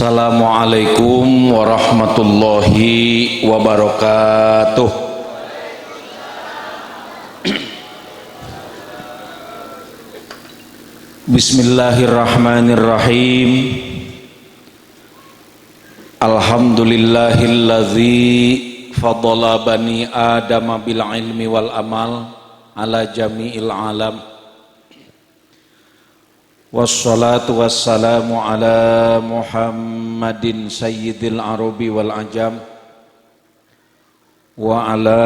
Assalamualaikum warahmatullahi wabarakatuh. Bismillahirrahmanirrahim. Alhamdulillahillazi fadala bani Adama bil ilmi wal amal ala jami'il alam. Wassalatu wassalamu ala Muhammadin sayyidil arabi wal ajam wa ala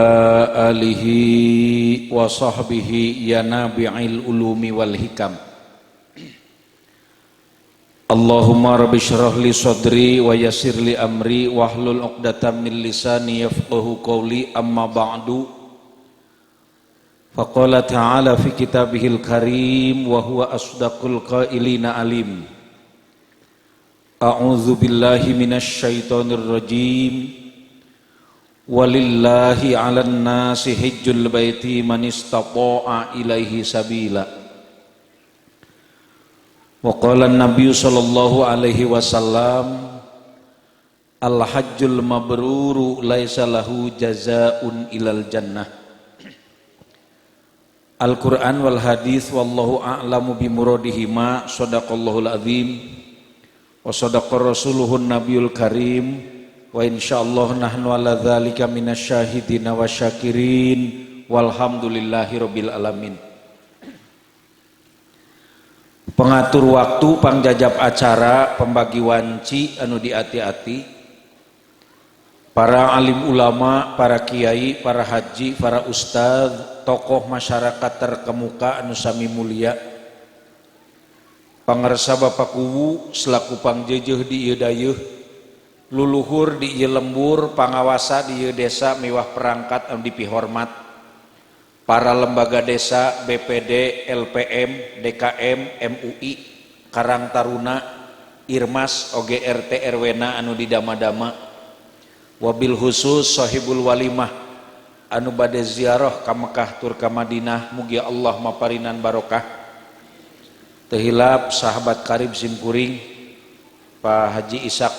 alihi wa sahbihi ya nabi'il ulumi wal hikam. Allahumma rabbi syrah li sadri wa yassir li amri wahlul 'uqdatam min lisani yafqahu qawli. Amma ba'du. Faqala ta'ala fi kitabihil karim wa huwa asdaqul qailina alim. A'udzu billahi minasy syaithanir rajim. Walillahi 'alan nasi hajjul baiti man istata'a ilaihi sabila. Wa qala an-nabiy sallallahu alaihi wasallam, al hajjul mabruru laisa lahu jazaa'un ilal jannah. Al-Quran wal hadis wallahu a'lamu bimuradihima. Sadaqallahul azim wa sadaqa rasuluhun nabiyul karim. Wa insyaallah nahnu ala dzalika minasyahidina wasyakirin. Walhamdulillahi rabbil alamin. Pengatur waktu, pangjajab acara, pembagi wanci anu diati-ati, para alim ulama, para kiai, para haji, para ustadz, tokoh masyarakat terkemuka anu sami mulia, pangersa Bapak Kuwu selaku pangjejeuh di ieu dayeuh, luluhur di ieu lembur, pangawasa di ieu desa miwah perangkat anu dipihormat, para lembaga desa, BPD, LPM, DKM, MUI, Karang Taruna, Irmas, OGRT, RW-na anu didama-dama, wabil khusus sahibul walimah anu bade ziarah ka Mekah tur ka Madinah, mugi Allah maparinan barokah. Teu hilap sahabat karib simkuring Pak Haji Ishak.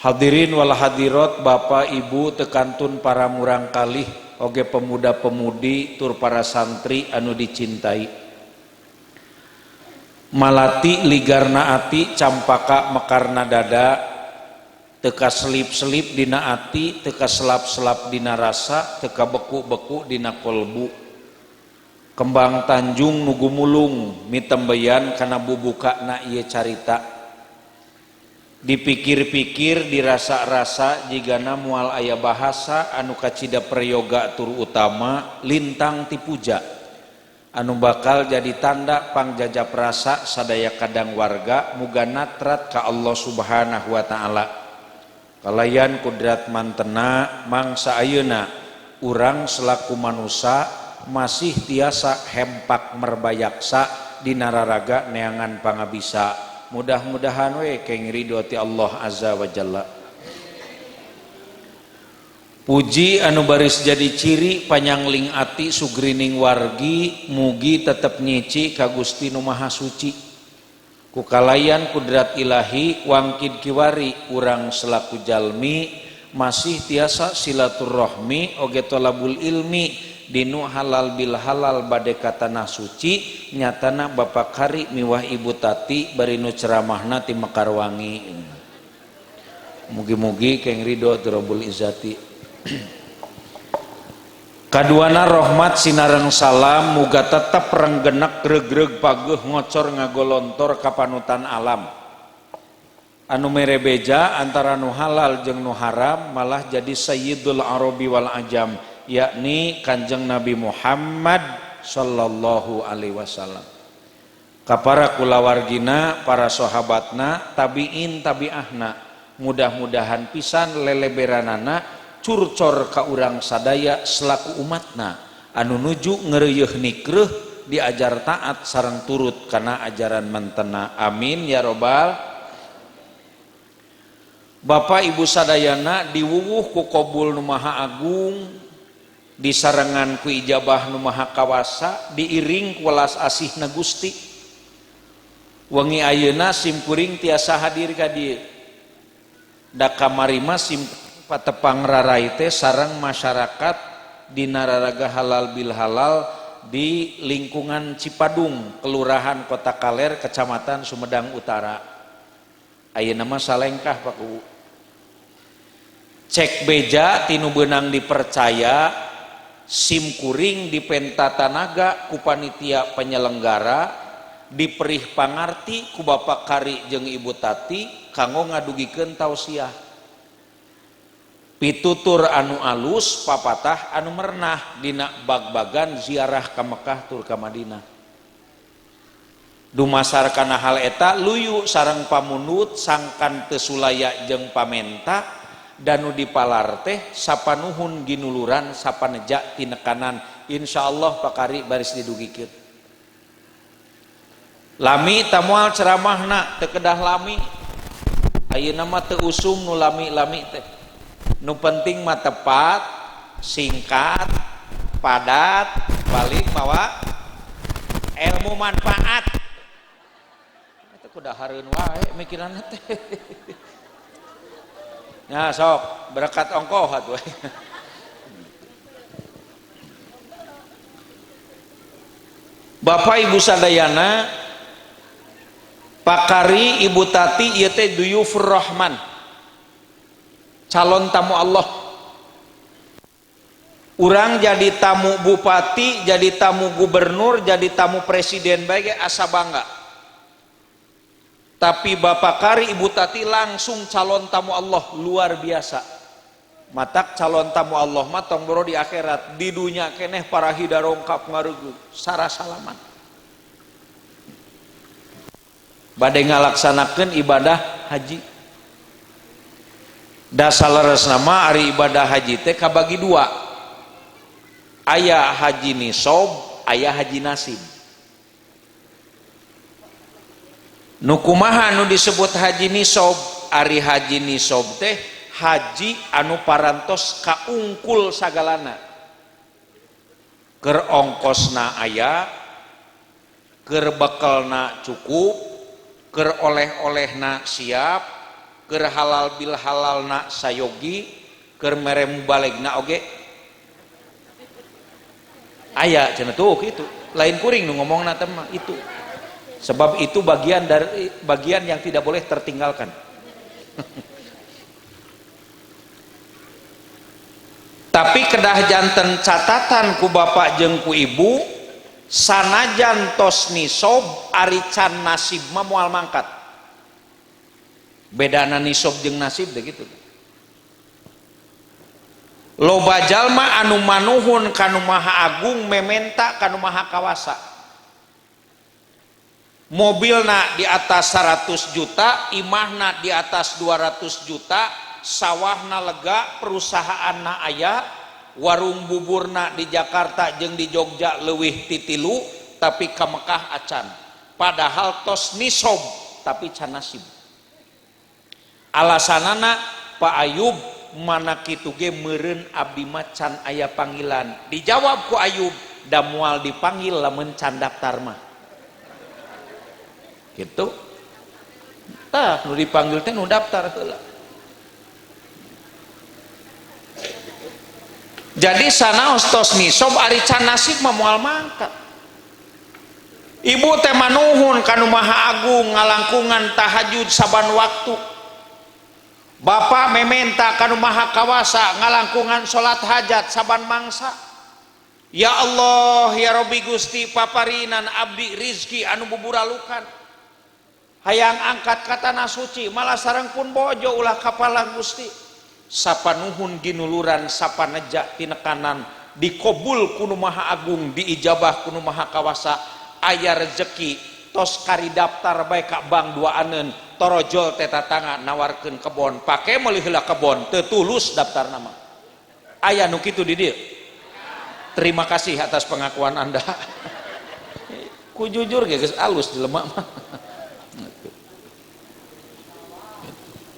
Hadirin wal hadirat, bapak ibu tekantun para murangkalih oge pemuda-pemudi tur para santri anu dicintai. Malati ligarna ati, campaka mekarna dada, teka selip-selip dina ati, teka selap-selap dina rasa, teka beku-beku dina kolbu. Kembang Tanjung nu gumulung mitembeyan kana bubukana ieu carita. Dipikir-pikir, dirasa-rasa jigana moal aya bahasa anu kacida prayoga tur utama lintang ti puja anu bakal jadi tanda pangjajap rasa sadaya kadang warga muga natrat ka Allah Subhanahu wa taala. Kalayan kudrat mantena mangsa ayeuna urang selaku manusa masih tiasa hempak merbayaksa dina raraga neangan pangabisa. Mudah-mudahan we keng ridho ti Allah Azza wa Jalla. Puji anu baris jadi ciri panyangling ati sugrining wargi mugi tetep nyici ka Gusti nu Maha Suci. Kukalayan kudrat ilahi wangkid kiwari urang selaku jalmi masih tiasa silaturahmi oge tolabul ilmi dinu halal bil halal bade ka tanah suci nyatana Bapak Kari miwah Ibu Tati bari nu ceramahna ti Mekarwangi. Mugi-mugi keng ridho ti Rabbul Izzati. Kaduana rahmat sinareng salam muga tetep renggenek regreg pageuh ngocor ngagolontor ka panutan alam anu mere beja antara nu halal jeung nu haram malah jadi sayyidul arabi wal ajam, yakni Kanjeng Nabi Muhammad sallallahu alaihi wasallam. Ka para kulawargina, para sahabatna, tabiin tabiahna, mudah-mudahan pisan leleberanana curcor ka urang sadaya selaku umatna anu nuju ngeureuyeih nikreuh diajar taat sareng turut kana ajaran mentena. Amin ya robbal. Bapak Ibu sadayana diwuwuh ku qabul nu Maha Agung, disarengan ku ijabah nu Maha Kawasa, diiring ku welas asihna Gusti. Wengi ayeuna simkuring tiasa hadir ka dieu. Da kamari mah sim patepang rarai teh sareng masyarakat dina raraga halal bil halal di lingkungan Cipadung, Kelurahan Kota Kaler, Kecamatan Sumedang Utara. Ayeuna mah salengkah Pak Kuwu. Cek beja tinu beunang dipercaya, simkuring dipenta tanaga ku panitia penyelenggara, diperih pangarti ku Bapak Kari jeung Ibu Tati kanggo ngadugikeun tausiah. Pitutur anu alus, papatah anu merenah dina bag-bagan ziarah ka Mekah tur ka Madinah. Dumasar kana hal eta luyu sareng pamunut sangkan teu sulaya jeung pamenta danu dipalar teh sapanuhun ginuluran sapaneja tinekanan. Insyaallah Pak Kari baris didugikeun. Lami tamual ceramahna teu kedah lami. Ayeuna mah teu usum nu lami-lami teh. Nu penting mah tepat, singkat, padat, balik mawa ilmu manfaat. Eta kudahareun wae mikiranna teh. Nah sok berkat ongkoh atuh. Bapak Ibu sadayana, Pak Kari, Ibu Tati ieu teh Duyufur Rahman, calon tamu Allah. Urang jadi tamu bupati, jadi tamu gubernur, jadi tamu presiden bae ge asa bangga. Tapi Bapak Kari, Ibu Tati langsung calon tamu Allah, luar biasa. Matak calon tamu Allah mah tong boro di akhirat, di dunya keneh para hidarongkap ngarugu sarasalaman. Bade ngalaksanakeun ibadah haji. Dasar nama ari ibadah haji teh kabagi dua. Aya haji nisob, aya haji nasib. Nu kumaha nu disebut haji nisob? Ari haji nisob teh haji anu parantos kaungkul sagalana. Keur ongkosna aya, keur bekelna cukup, keur oleh-olehna siap, keur halal bil halalna sayogi, keur mere mubalegna oge aya cenah tuh kitu. Lain kuring nu ngomongna teh mah itu. Sebab itu bagian dari bagian yang tidak boleh tertinggalkan. Tapi kedah janten catatan ku bapak jeung ku ibu, sanajan tos nisob ari can nasib mah moal mangkat. Bedana nisob jeung nasib teh gitu. Loba jalma anu manuhun kanu Maha Agung mementa kanu Maha Kawasa. Mobilna di atas 100 juta, imahna di atas 200 juta, sawahna lega, perusahaanna aya, warung buburna di Jakarta jeung di Jogja leuwih ti tilu, tapi ka Mekah acan. Padahal tos nisob tapi can nasib. Alasanana Pak Ayub mana kitu ge meureun abdi mah can aya panggilan. Dijawab ku Ayub, da moal dipanggil lamun can daftar mah. Gitu. Tah nu dipanggil teh nu daftar heula. Jadi sanaos tos nisob ari can nasib mah moal mangkat. Ibu teh manuhun kanu Maha Agung ngalangkungan tahajud saban waktu. Bapak mementa kanu Maha Kawasa ngalangkungan salat hajat saban mangsa. Ya Allah ya Rabbi Gusti paparinan abdi rizki anu buburalukan. Hayang angkat ka tanah suci malah sareng pun bojo ulah kapalah Gusti. Sapanuhun ginuluran sapaneja tinekanan dikobul kunu Maha Agung diijabah kunu Maha Kawasa aya rezeki tos kari daftar bae ka bank duaaneun torojol teh tatangga nawarkeun kebon pake meuli heula kebon teu tulus daftar nama. Aya nu kitu di dieu. Terima kasih atas pengakuan Anda. Ku jujur ge geus alus jelema mah.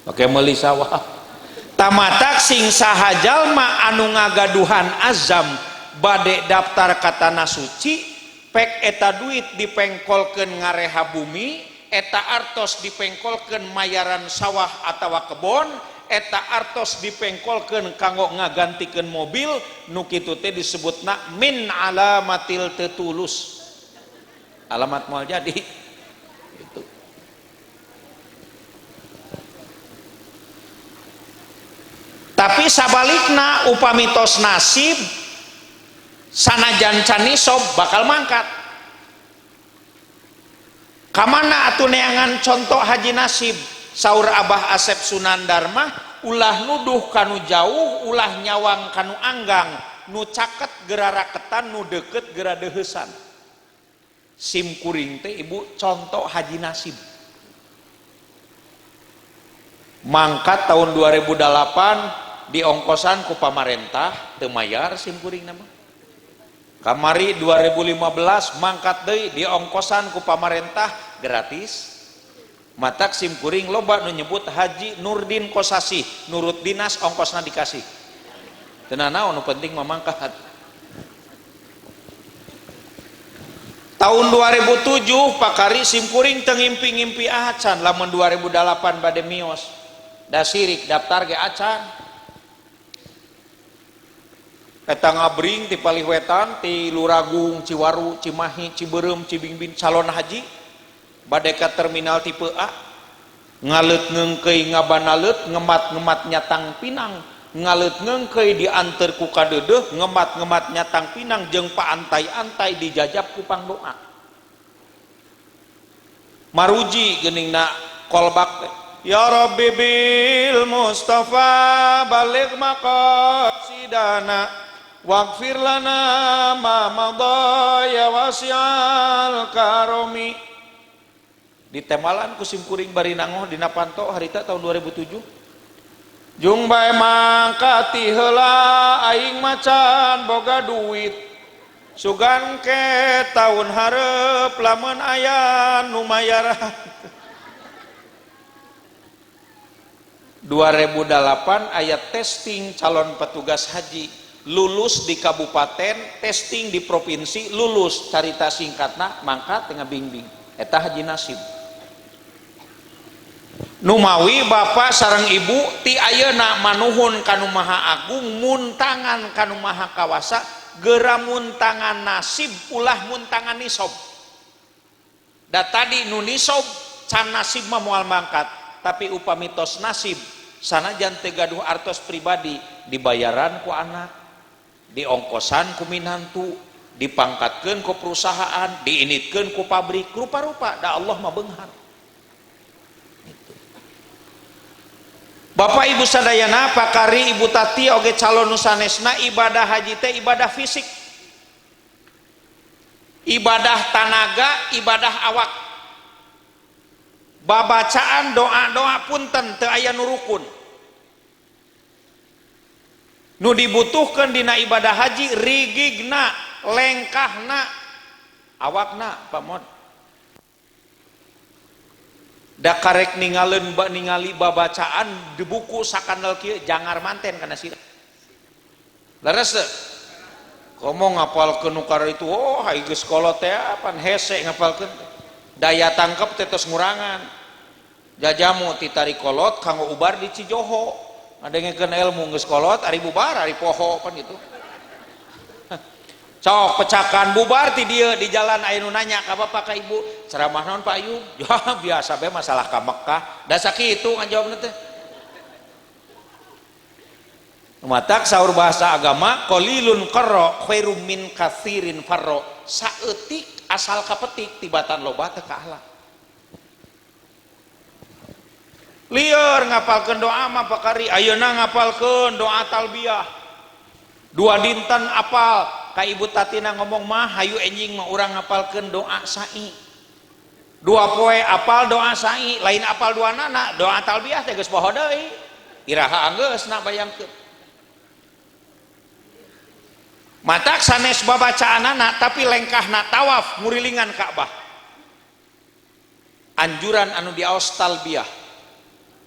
Pake meuli sawah. Tamatak sing saha jalma anu ngagaduhan azam bade daftar ka tanah suci pek eta duit dipengkolkeun ngareha bumi Eta artos dipengkolkeun mayaran sawah atawa kebon, eta artos dipengkolkeun kanggo ngagantikeun mobil, nu kitu teh disebutna min alamatil tetulus. Alamat moal jadi. Itu. Tapi sabalikna upami tos nasib sanajan can nisob bakal mangkat. Kamana atuh neangan contoh haji nasib? Saur Abah Asep Sunandar mah ulah nuduh kanu jauh, ulah nyawang kanu anggang, nu caket geura raketan, nu deukeut geura deuheusan. Sim kuring teh ibu contoh haji nasib. Mangkat tahun 2008 diongkosan ku pamarentah teu mayar sim kuring nama. Kamari 2015 mangkat deui diongkosan ku pamarentah gratis. Matak sim kuring loba nu nyebut Haji Nurdin Kosasih, nurut dinas ongkosna dikasih. Teu nanaon nu penting mah mangkat. Tahun 2007 pakari sim kuring teu ngimpi-ngimpi acan lamun 2008 bade mios. Da sirik daftar ge acan. Eta ngabring ti palih wetan ti Luragung, Ciwaru, Cimahi, Ciberem, Cibingbing calon haji bade ka terminal tipe A ngaleut ngeungkeuy ngabanaleut ngemat-ngemat nyatang pinang ngaleut ngeungkeuy dianteur ku kadeudeuh ngemat-ngemat nyatang pinang jeung paantai-antai dijajab ku pangdoa maruji geuningna kolbak teh ya Rabbi bil Mustafa baligh maqasidana waghfir lana ma madha ya wasi'al karami. Ditemalan ku sim kuring bari nangoh dina panto harita tahun 2007. Jung bae mangkat ti heula aing macan boga duit. Sugan ke tahun hareup lamun aya nu mayaran. 2008 aya testing calon petugas haji. Lulus di kabupaten, testing di provinsi, lulus. Carita singkatna mangkat tengah bingbing. Eta haji nasib. Numawi bapak sareng ibu ti ayeuna manuhun kanu Maha Agung, muntangan kanu Maha Kawasa, geura muntangan nasib ulah muntangan nisob. Da tadi nu nisob can nasib mah moal mangkat, tapi upami tos nasib sanajan teu gaduh artos pribadi dibayaran ku anak, diongkosan ku minantu, dipangkatkeun ku perusahaan, diinitkeun ku pabrik, rupa-rupa da Allah mah beunghar. Bapak Ibu sadayana, pakari Ibu Tati oge calon nu sanesna, ibadah haji teh ibadah fisik, ibadah tanaga, ibadah awak. Babacaan doa-doa punten teu aya nu rukun. Nu dibutuhkeun dina ibadah haji rigigna, lengkahna, awakna, Pak Mod. Da karek ningaleun ningali babacaan di buku sakandel kieu jangar manten kana sirah. Leres teu? Komo ngapalkeun nu kara itu, oh hai geus kolot teh pan hese ngapalkeun. Daya tangkep teh tos ngurangan. Jajamu ti tari kolot kanggo ubar di Cijoho. Ngadengekeun ilmu geus kolot ari bubar ari poho pan gitu. Cok pecakan bubar ti dieu di jalan aya nu nanya ka bapak ka ibu, ceramah naon Pak Ayub? Ya biasa bae masalah ka Mekah. Da sakitu ngajawabna teh. Matak saur bahasa agama qalilun qarra khairum min katsirin farra. Saeutik asal kapetik tibatan loba teu kaala. Lieur ngapalkeun doa mah pakari, ayeuna ngapalkeun doa talbiyah. Dua dinten apal. Ka Ibu Tatina ngomong mah hayu enjing mah urang ngapalkeun doa sa'i. Dua poe apal doa sa'i, lain apal dua nana, doa talbiyah teh geus poho deui. Iraha anggeus na bayangkeun. Matak sanes babacaanana tapi lengkahna tawaf ngurilingan Ka'bah. Anjuran anu diaos talbiyah.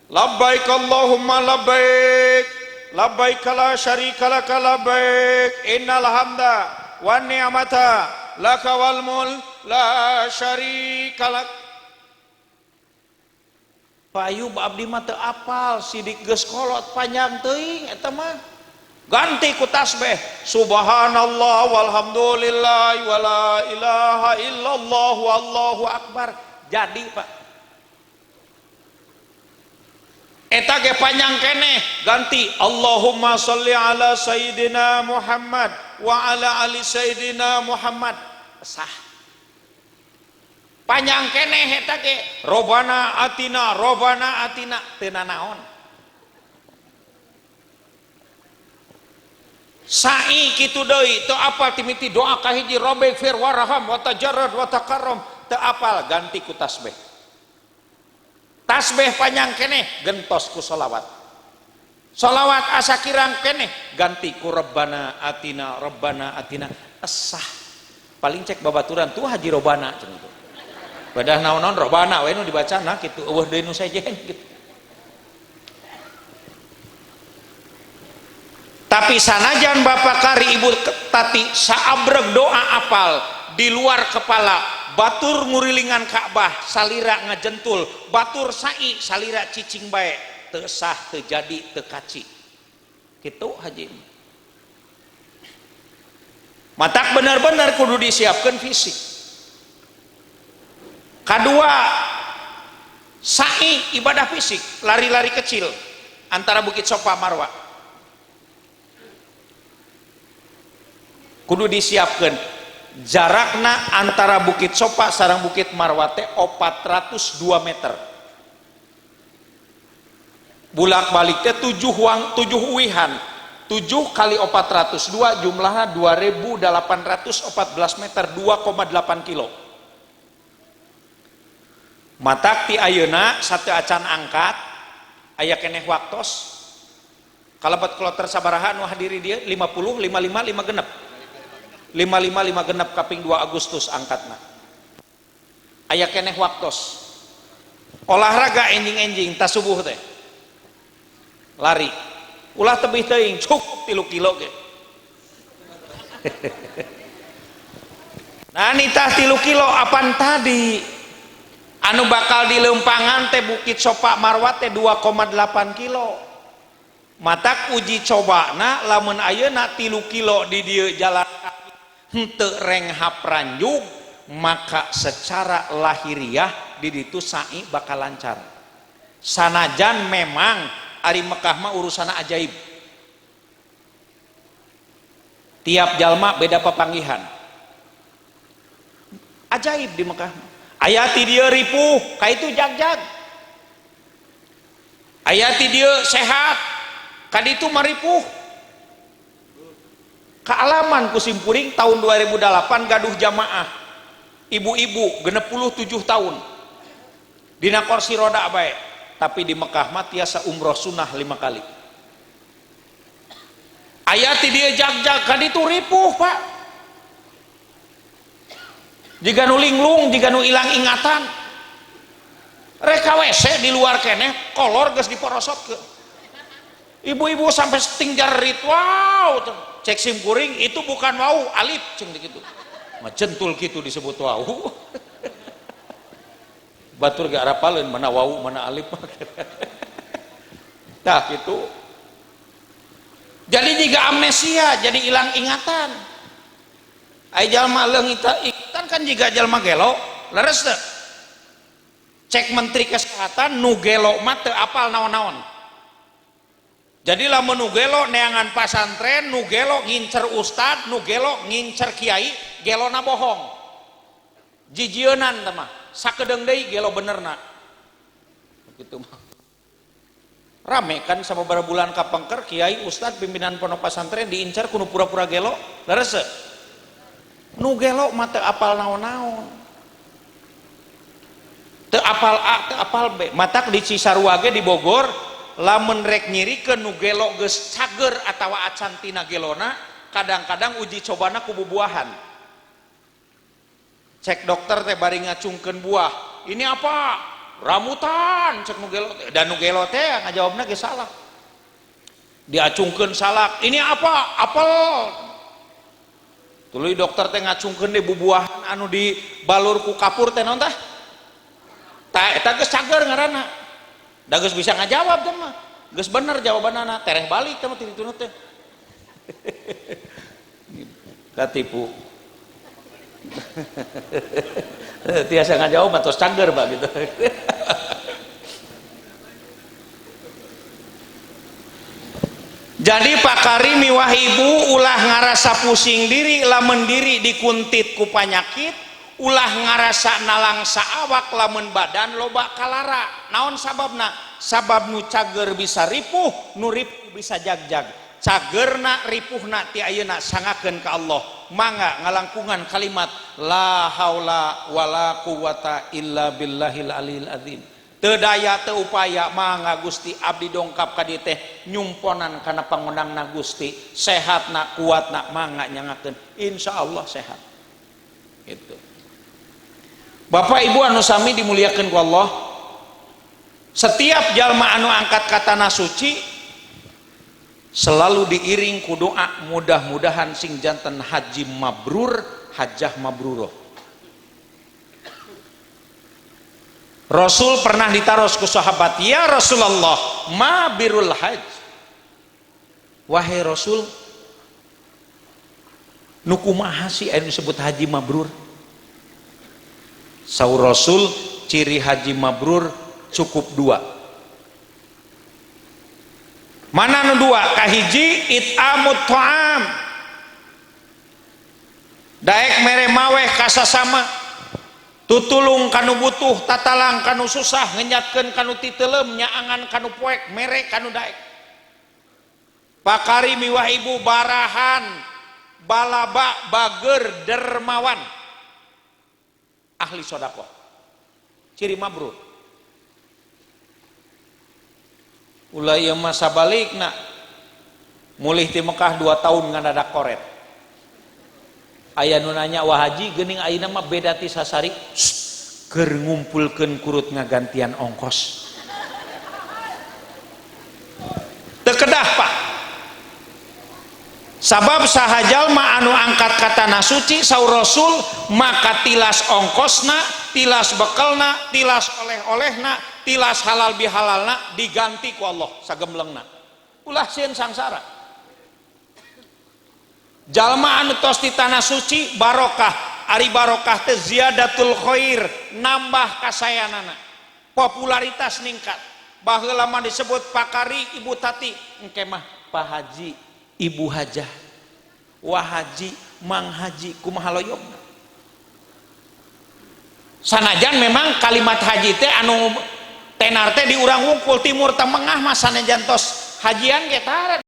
Labbaik Allahumma labbaik. Labbaik la syarika laka labbaik innal hamda wan ni'mata laka wal mulk la syarika lak. Payu abdi mah teu apal sidik geus kolot panjang teuing eta mah. Ganti ku tasbih subhanallah walhamdulillah wala ilaha illallah wallahu akbar. Jadi Pak. Eta ge panjang keneh ganti Allahumma sholli ala sayidina Muhammad wa ala ali sayidina Muhammad. Sah. Panjang keneh eta ge robana atina teu nanaon. Sa'i kitu deui teu apal timiti doa kahiji robbe fir warham wa tajarrad wa takarram teu apal ganti ku tasbih. Tasbih panjang keneh gentos ku sholawat. Sholawat asa kirang keneh ganti ku robbana atina esah. Paling cek babaturan tuh haji robana cenah itu. Badah naon-naon robana we nu dibacana kitu eueuh deui nu sejen gitu. Tapi sanajan bapak kari ibu tati saabreg doa apal di luar kepala batur ngurilingan Ka'bah salira ngajentul batur sa'i salira cicing bae teu sah teu jadi teu kaci kitu haji. Matak bener-bener kudu disiapkan fisik. Kedua, sa'i ibadah fisik, lari-lari kecil antara Bukit Sofa Marwah. Kudu disiapkan jarakna antara Bukit Sofa sareng Bukit Marwah teh 402 meter. Bulak-balik teh 7 uwihan. 7 kali 402 jumlahnya 2814 meter, 2,8 kilo. Matak ti ayeuna satu acan angkat aya keneh waktos kalebet kloter sabaraha nu hadiri dia 50 55 5 genep 55 5 genep kaping 2 Agustus angkatna aya keneh waktos olahraga enjing-enjing tas subuh teh lari ulah tebih teuing cukup 3 kilo ge. Nah nitah 3 kilo apan tadi anu bakal dilempangan teh Bukit Sofa Marwah teh 2,8 kilo. Matak uji coba na lamun ayeuna 3 kilo di dieu jalan kaki henteu renghap ranjug maka secara lahiriah di ditu sa'i bakal lancar. Sanajan memang ari Mekah mah urusana ajaib. Tiap jalma beda papanggihan. Ajaib di Mekah. Ayati dia ripuh, ka itu jag-jag. Ayati dia sehat, ka ditu maripuh. Kaalaman ku simpuring tahun 2008 gaduh jamaah. Ibu-ibu 67 tahun. Dina kursi roda bae, tapi di Mekah mah tiasa umroh sunah 5 kali. Ayati dia jag-jag, ka ditu ripuh, Pak. Jika nu linglung, jika nu ilang ingatan. Reka WC di luar keneh, kolor geus diporosot ke. Ibu-ibu sampai setingjar rit, wow, cek simkuring itu bukan wau, alif ceng gitu. Majentul gitu disebut wau. Batur gak rapaleun mana wau, mana alif. Tah gitu. Jadi jika amnesia, jadi hilang ingatan. Ai jalma leungit ingatan kan jika jalma gelo, leres teu? Cek menteri kesehatan nu gelo mah teu apal naon-naon. Jadi lamun nu gelo neangan pasantren, nu gelo ngincer ustad, nu gelo ngincer kiai, gelona bohong. Jijieunan teh mah, sakedeung deui gelo benerna. Kitu mah. Rame kan sababaraha bulan kapengker kiai ustad pimpinan pondok pasantren diincar ku nu pura-pura gelo, leres teu? Nu gelo mah teu apal naon-naon. Teu apal A, teu apal B. Matak di Cisarua ge di Bogor lamun rek nyirikeun nu gelo geus cager atawa acan tina gelona, kadang-kadang uji cobana ku bubuahan. Cek dokter teh bari ngacungkeun buah. Ini apa? Rambutan cek nu gelo teh. Dan nu gelo teh ngajawabna ge salah. Diacungkeun salak. Ini apa? Apel. Tuluy dokter teh ngacungkeun deui bubuahan anu dibalur ku kapur teh naon tah? Tah eta geus cager ngaranna. Da geus bisa ngajawab teh mah. Geus bener jawabanana, tereh balik teh mah ti dituna teh. Katipu. Tiasa ngajawab atau cangger Pak gitu. Jadi Pak Kari miwah ibu ulah ngarasa pusing diri lamun diri dikuntit ku panyakit, ulah ngarasa nalangsa awak lamun badan loba kalara. Naon sababna? Sabab nu cager bisa ripuh, nu ripuh bisa jagjag. Cagerna ripuhna ti ayeuna sangakeun ka Allah. Mangga ngalangkungan kalimat la haula wala quwata illa billahil aliyil azim. Teu daya teu upaya mangga Gusti abdi dongkap ka dieu teh nyumponan kana pangondangna Gusti, sehatna kuatna mangga nyangakeun, insyaallah sehat. Gitu. Bapak Ibu anu sami dimuliakeun ku Allah, setiap jalma anu angkat ka tanah suci selalu diiring ku doa mudah-mudahan sing janten haji mabrur, hajah mabruroh. Rasul pernah ditaros ku sahabat, ya Rasulullah, ma birul haj? Wahai Rasul, nu kumaha sih anu disebut haji mabrur? Saur Rasul, ciri haji mabrur cukup dua. Mana nu dua? Kahiji it'amut ta'am. Daek mere maweh kasasama, tutulung kanu butuh, tatalang kanu susah, ngenyatkeun kanu titelem, nyaangan kanu poek, mere kanu daek. Pakari miwah ibu barahan, balaba, bager, dermawan, ahli sodakoh, ciri mabrur. Ulah ieu mah sabalikna, mulih ti Mekah 2 tahun ngadadak koret. Aya nu nanya, wah haji geuning ayeuna mah beda ti sasari, keur ngumpulkeun kurut ngagantian ongkos. Teu kedah Pak. Sabab saha jalma anu angkat ka tanah suci saur Rasul maka tilas ongkosna, tilas bekelna, tilas oleh-olehna, tilas halal bihalalna diganti ku Allah sagemblengna. Ulah sieun sangsara. Jalma anu tos di tanah suci barokah, ari barokah teh ziyadatul khair, nambah kasayanana, popularitas ningkat. Baheula mah disebut Pakari Ibu Tati, engke mah Pak Haji, Ibu Hajah, Wah Haji, Mang Haji, kumaha loyogna. Sanajan memang kalimat haji teh anu tenar teh di urang wungkul timur tengah mah sanajan tos hajian ge tara.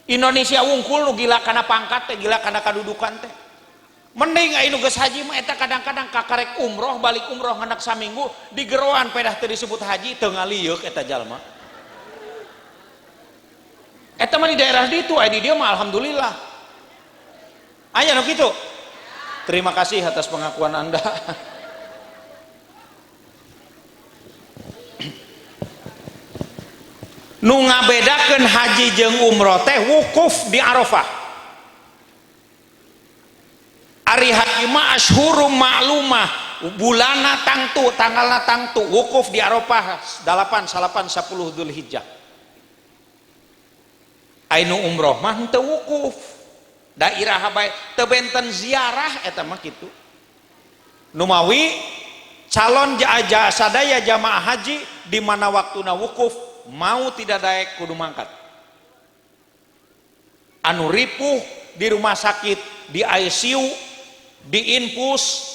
Indonesia wungkul nu gila kana pangkat teh, gila kana kadudukan teh. Mending aya nu geus haji mah eta kadang-kadang kakarek umroh, balik umroh ngandak saminggu digeroan pedah teu disebut haji, teu ngalieuk eta jalma. Eta mah di daerah ditu, aya di dieu mah alhamdulillah. Aya nu kitu. Terima kasih atas pengakuan Anda. Nu ngabedakeun haji jeung umroh teh wukuf di Arafah. Ari haji mah asyhurum ma'lumah, bulana tangtu, tanggalna tangtu, wukuf di Arafah 8, 9, 10 Dzulhijjah. Ainu umroh mah henteu wukuf. Daerah bae teu benten ziarah eta mah kitu. Numawi calon sadaya jamaah haji di mana waktuna wukuf mau tidak daek kudu mangkat. Anu ripuh di rumah sakit, di ICU, di infus,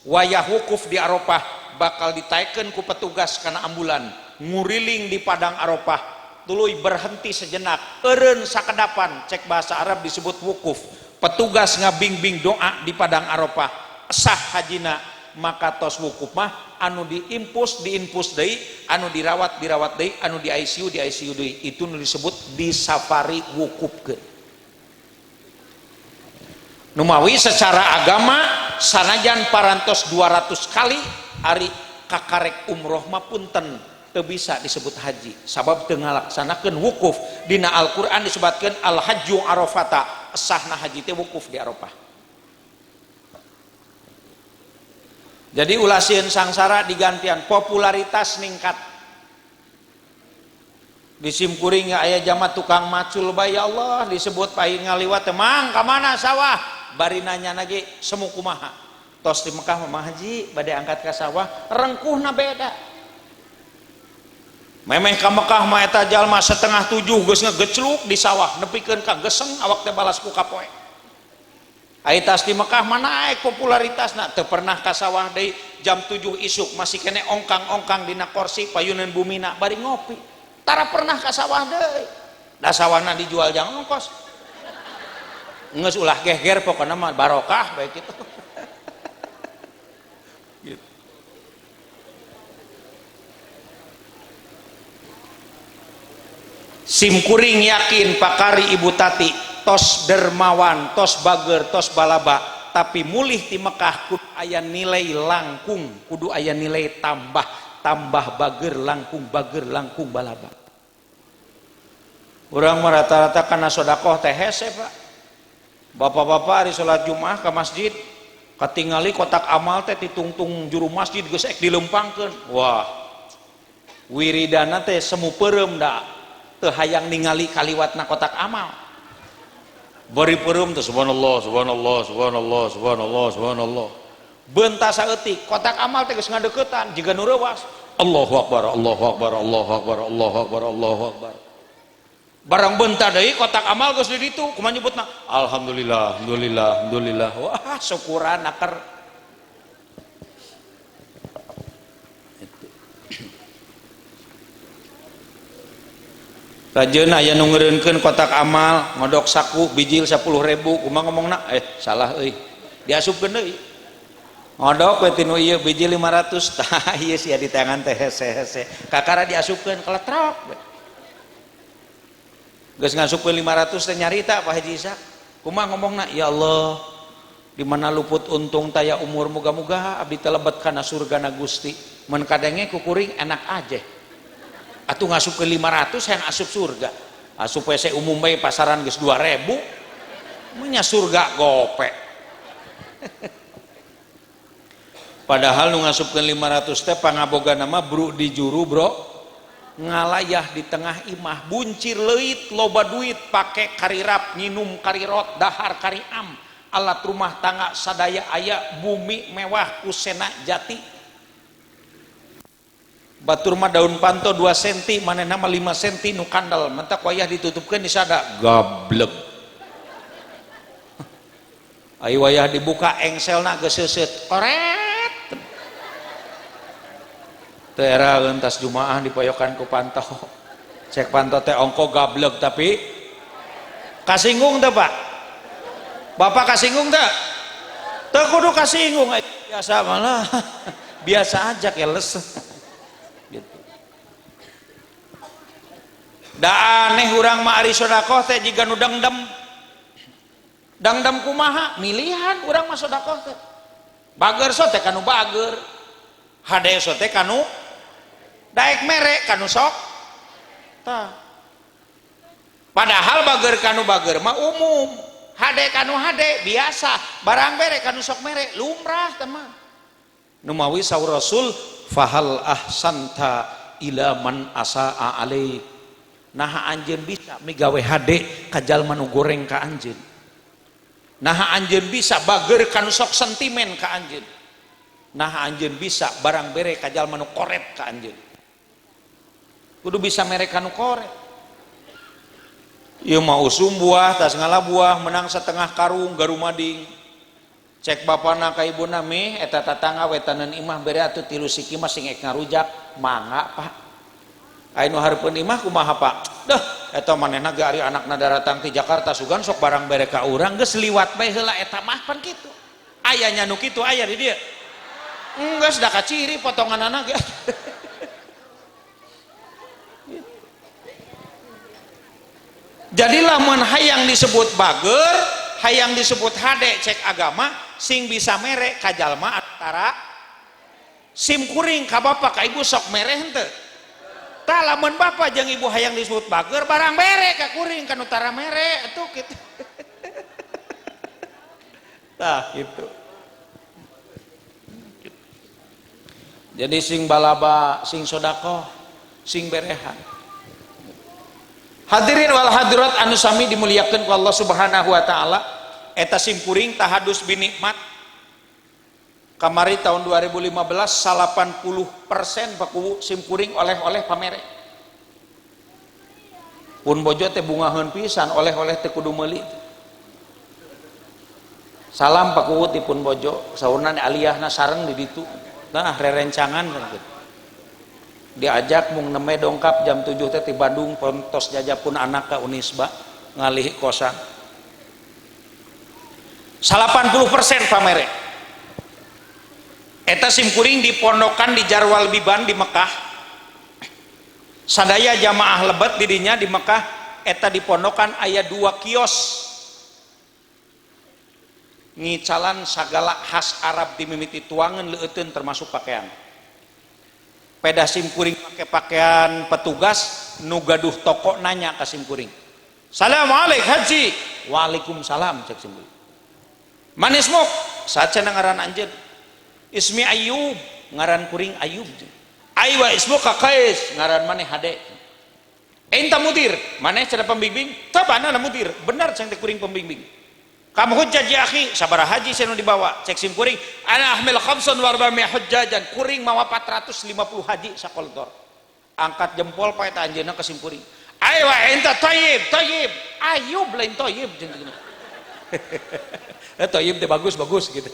wayah wukuf di Arafah bakal ditaekeun ku petugas kana ambulan, nguriling di padang Arafah, tuluy berhenti sejenak, eureun sakedapan, cek bahasa Arab disebut wukuf. Petugas ngabingbing doa di padang Arafah, sah hajina, maka tos wukuf mah anu diimpus diinfus deui, anu dirawat dirawat deui, anu di ICU di ICU deui, itu nu disebut di safari wukufkeun. Numawi secara agama sanajan parantos 200 kali ari kakarek umroh mah punten teu bisa disebut haji sabab teu ngalaksanakeun wukuf. Dina Al-Qur'an disebutkeun al hajju arafata, sahna haji teh wukuf di Arafah. Jadi ulah sieun sangsara digantian popularitas ningkat. Di simkuring aya jama tukang macul bae ya Allah disebut pai ngaliwat teh mang ka mana sawah bari nanya lagi semu kumaha. Tos di Mekah mah haji bade angkat ka sawah rengkuhna beda. Memeh ka Mekah mah eta jalma 6:30 geus ngegecluk di sawah nepikeun ka geseng awak teh balas ku kapoe. Ai tas di Mekah mah naik popularitasna teu pernah ka sawah deui jam 7 isuk masih kene ongkang-ongkang dina kursi payuneun bumina bari ngopi. Tara pernah ka sawah deui. Da sawahna dijual jang ongkos. Geus ulah geger pokona mah barokah bae kitu. Gitu. Simkuring yakin pakari Ibu Tati tos dermawan, tos bager, tos balaba, tapi mulih ti Mekah kudu aya nilai langkung, kudu aya nilai tambah, tambah bager langkung, bager langkung balaba. Urang mah rata-rata kana sedekah teh hese, Pak. Bapak-bapak ari salat Jumat ka masjid katingali kotak amal teh ditungtung juru masjid geus ek dilempangkeun. Wah. Wiridana teh semu peureum da teu hayang ningali kaliwatna kotak amal. Bari peureum teh subhanallah subhanallah subhanallah subhanallah subhanallah. Bentas saeutik kotak amal teh geus ngadeuketan jiga nu reuwas. Allahu akbar Allahu akbar Allahu akbar Allahu akbar Allahu akbar. Barang bentar deui kotak amal geus di ditu kumaha nyebutna alhamdulillah alhamdulillah alhamdulillah. Wah syukuran aker. Rajeuna aya nu ngeureunkeun kotak amal ngodok saku bijil 10.000 kumaha ngomongna salah euy diasupkeun deui ngodok we tinu ieu bijil 500 tah ieu sia di tangan teh hese-hese kakara diasupkeun keletrok we. Geus ngasupkeun 500 teh nyarita Pak Haji Ishak kumaha ngomongna ya Allah di mana luput untung taya umur muga-muga abdi teh lebet kana surgana Gusti mun kadenge ku kuring enak aja atuh ngasupkeun 500 yang asup surga asup WC umum bae pasaran geus 2000 nya surga gope. Padahal nu ngasupkeun 500 teh pangabogana mah bru di juru bro ngalayah di tengah imah buncir leuit loba duit pake karirap nginum karirot dahar kariam alat rumah tangga sadaya aya bumi mewah kusena jati batur mah daun panto 2 cm manehna mah 5 cm nu kandel mentak wayah ditutupkeun disada gablek. Ai wayah dibuka engselna geus seuseut koret. Teu era tas Jumaah dipayokan ku panto. Cek panto teh ongko gablek tapi kasinggung teh Pak. Bapak kasinggung teh? Teu kudu kasinggung biasa malah. Biasa aja keles. Gitu. Da aneh urang mah ari sedekah teh jiga nu dangdem. Dangdem kumaha? Milihan urang mah sedekah teh. Bager so teh kanu bager. Hade so teh kanu daek mere kanu sok. Tah. Padahal bager kanu bager mah umum. Hade kanu hade biasa, barang bere kanu sok mere lumrah teh mah. Numawi saur Rasul fahal ahsanta ila man asaa alaik. Naha anjeun bisa migawe hade ka jalma nu goreng ka anjeun. Naha anjeun bisa bager kanu sok sentimen ka anjeun. Naha anjeun bisa barang bere ka jalma nu koret ka anjeun. Kudu bisa mere kanu koret. Ieu mah usum buah tas ngala buah menang setengah karung garumading. Cek bapana ka ibuna mih eta tatangga wetaneun imah bere atuh 3 siki mah sing ek ngarujak mangga Pak. Aya nu hareupeun imah kumaha Pak? Deuh eta manehna ge ari anakna daratang ti Jakarta sugan sok barang bere ka urang geus liwat bae heula eta mah pan kitu. Aya nya nu kitu aya di dieu. Geus da kaciri potonganana ge. Jadi lamun hayang disebut bager, hayang disebut hade cek agama sing bisa mere ka jalma antara sim kuring ka bapak ka ibu sok mere henteu. Tah lamun bapak jeung ibu hayang disebut bager barang mere ka kuring ka nu tara mere atuh kitu. Tah kitu. Jadi sing balaba, sing sodakoh, sing berehan. Hadirin wal hadirat anu sami dimuliakeun ku Allah Subhanahu wa taala, eta simkuring tahadus binikmat. Kamari tahun 2015 80% Pak Kuwu simkuring oleh-oleh pamere. Pun bojo teh bungaheun pisan oleh-oleh teh kudu meuli. Salam Pak Kuwu ti pun bojo, saurna aliyahna sareng di ditu. Nah, rerencangan gitu. Diajak mung neme dongkap jam 7 teh ti Bandung tos jajapun anak ka Unisba ngalih kosan. 80% pamere. Eta simkuring dipondokan di Jarwal Biban di Mekah. Sadaya jamaah lebet didinya di Mekah, eta dipondokan aya 2 kios ngicalan sagala khas Arab dimimiti tuangan leuteun termasuk pakaian. Peda simkuring make pakaian petugas nu gaduh toko nanya ka simkuring, "Assalamualaikum haji." "Waalaikumsalam," cek simkuring. "Manismuk?" "Saca ngaran anjeun." "Ismi Ayub," ngaran kuring Ayub. "Aywa ismuka Qais," ngaran maneh hade. "Enta mudir?" "Maneh cenah pembimbing?" "Tabana mudir." "Benar ceng teh kuring pembimbing." "Kamu hujjaj ya akhi?" "Sabaraha haji cenah dibawa?" Cek sim kuring, "Ana ahmil khamsun wa arba'mi'a hujjajan." Kuring mawa 450 haji sakoltor. Angkat jempol pae ta anjeunna ka sim kuring. "Aywa enta thayyib, thayyib." Ayub lain thayyib jeung gitu. Thayyib teh bagus-bagus gitu.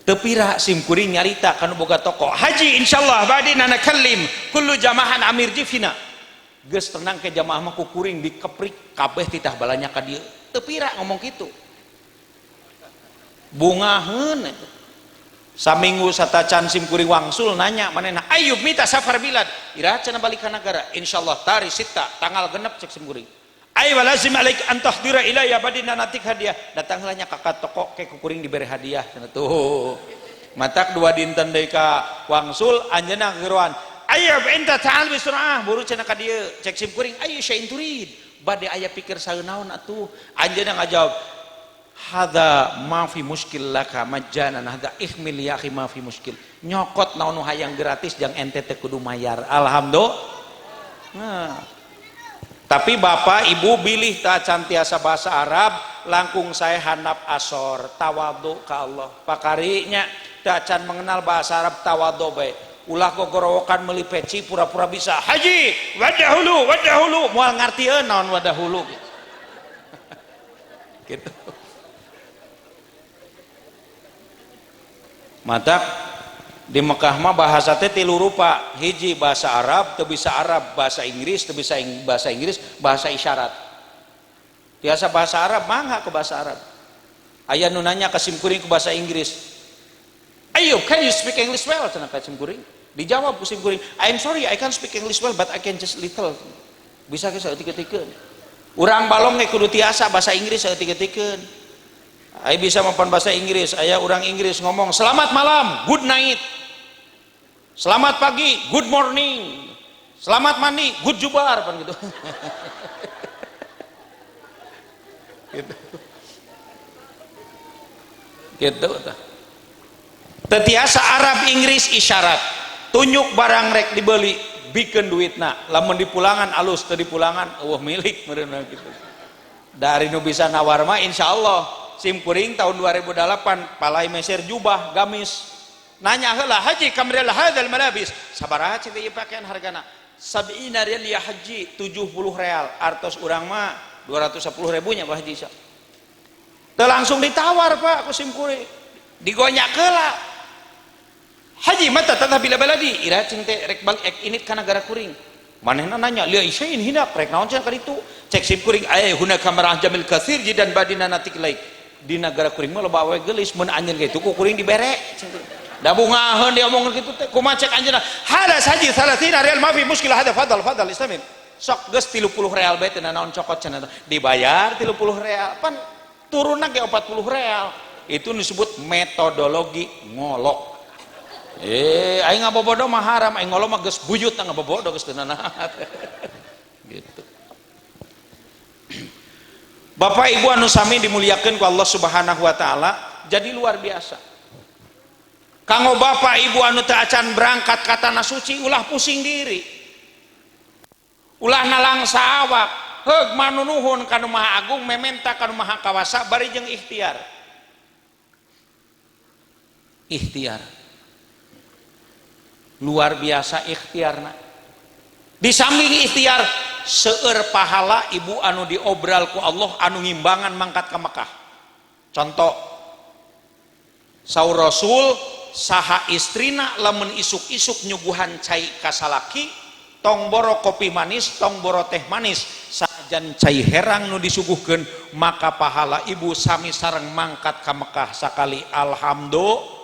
Tepira sim kuring nyarita kanu boga toko. "Haji insyaallah badina nakallim kullu jamahan amir jifina." Geus tenang ke jamaah mah ku kuring dikeprik kabeh titah balanya ka dieu. Tepira ngomong kitu. Bungaheun eta. Saminggu satacan sim kuring wangsul nanya manehna, "Ayub mita safar bilad?" "Iraha cenah balik ka nagara?" "Insyaallah tari sita tanggal 6," cek sim kuring. "Ayo lazim alaik an tahdira ilayya badina natik hadiah." Datang heula nya ka toko ke kuring dibere hadiah cenah tuh. Matak 2 dinten deui ka wangsul anjeunna geroan. "Ayo enta ta'al bisur'ah," buru cenah ka dieu. Cek sim kuring, "Ayo syai'in turid." Bade aya pikir saeunaon atuh. Anjeunna ngajawab, "Hadza ma fi muskil laka majjanan hadza ihmil ya akhi ma fi muskil." Nyokot naon nu hayang gratis jang ente teh kudu mayar. Alhamdulillah. Nah. Tapi bapak ibu bilih tak cantiasa bahasa Arab langkung saya handap asor tawadhu ka Allah. Pakarinya tak can mengenal bahasa Arab tawadhu bae. Ulah gogorowokan meuli peci pura-pura bisa. "Haji wadahulu wadahulu," moal ngartieun naon wadahulu. Gitu. Matak di Mekah mah bahasa teh tilu rupa, hiji bahasa Arab, teu bisa Arab, bahasa Inggris, teu bisa bahasa Inggris, bahasa isyarat. Biasa bahasa Arab mangga ke bahasa Arab. Aya nu nanya ka simkuring ku bahasa Inggris. "Ayo, can you speak English well?" cenah ka simkuring. Dijawab ku simkuring, "I'm sorry, I can't speak English well, but I can just little." Bisa ge saeutik-eutikeun. Urang balong ge kudu tiasa bahasa Inggris saeutik-eutikeun. Aya bisa mapan bahasa Inggris, aya urang Inggris ngomong, "Selamat malam, good night. Selamat pagi, good morning. Selamat mandi, good jubar," pan gitu. Gitu. Gitu tah. Tetiasa Arab Inggris isyarat. Tunjuk barang rek dibeli, bikeun duitna. Lamun dipulangan alus, teu dipulangan eueuh milik meureunna gitu. Dari nu bisa nawar mah insyaallah. Sim kuring tahun 2008 palai meser jubah gamis. Nanya heula, "Haji kamril hadzal malabis?" "Sabaraha cek ieu pakaian hargana?" "Sab'ina rial ya haji," 70 real. Artos urang mah 210 ribu nya Pak Haji. Teu langsung ditawar Pak ku sim kuring. Digonyak heula. "Haji mata tadhhab ila baladi?" "Iraha cing teh rek balik ek init ka nagara kuring." Manehna nanya, "Lia isyain hinak rek naon cenah ka ditu?" Cek sim kuring, "Ay hunaka marah jamil katsir jidan badina natik laik." Di nagara kuring mah loba awewe geulis mun anjeun kitu ku kuring dibere. Da bungaheun diomongkeun kitu teh kumaha cek anjeunna? "Hadas haji 30 real ma fi muskilah hada fadal fadal islamin." Sok geus 30 real bae teh naon cokot cenah. Dibayar 30 real. Pan turunna ge 40 real. Itu disebut metodologi ngolok. Aing ngabobodo mah haram, aing ngolok mah geus buyut ngabobodo geus teu nanaon. Gitu. Bapak Ibu anu sami dimuliakeun ku Allah Subhanahu wa taala, jadi luar biasa. Kanggo Bapak Ibu anu teu acan berangkat ka tanah suci ulah pusing diri. Ulah nalangsa awak, heug manunuhun ka nu Maha Agung, mementa ka nu Maha Kawasa bari jeung ikhtiar. Ikhtiar. Luar biasa ikhtiarna. Di samping ikhtiar, seueur pahala ibu anu diobral ku Allah anu ngimbangan mangkat ka Mekah. Contoh, saur Rasul saha istrina lamun isuk-isuk nyuguhan cai ka salaki, tong boro kopi manis, tong boro teh manis, sajan cai herang nu disuguhkeun, maka pahala ibu sami sareng mangkat ka Mekah sakali. Alhamdulillah.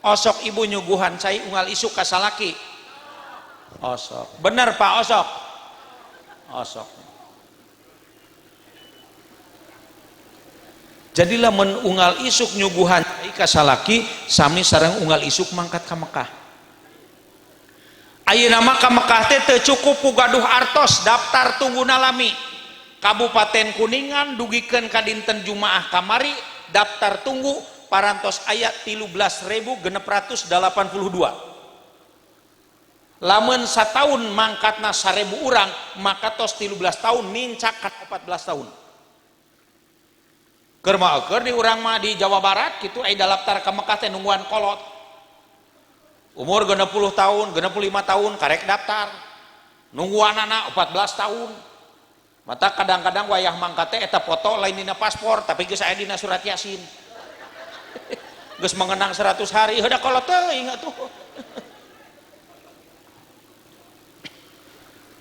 Osok ibu nyuguhan cai unggal isuk ka salaki. Osok. Bener Pak, osok. Osok. Jadi lamun unggal isuk nyuguhan cai ka salaki sami sareng unggal isuk mangkat ka Mekah. Ayeuna mah ka Mekah teh teu cukup ku gaduh artos, daftar tungguna lami. Kabupaten Kuningan dugikeun ka dinten Jumaah kamari daftar tunggu parantos aya 13.682. Lamun sataun mangkatna 1.000 urang, maka tos 13 tahun nincak ka 14 tahun. Keur mah keur di urang mah di Jawa Barat kitu aya daftar ka Mekah teh nungguan kolot. Umur 60 tahun, 65 tahun karek daftar. Nungguanana 14 tahun. Mata kadang-kadang wayah mangkat teh eta foto lain dina paspor tapi geus aya dina surat Yasin. Geus mengenang 100 hari, heuda kolot teuing atuh.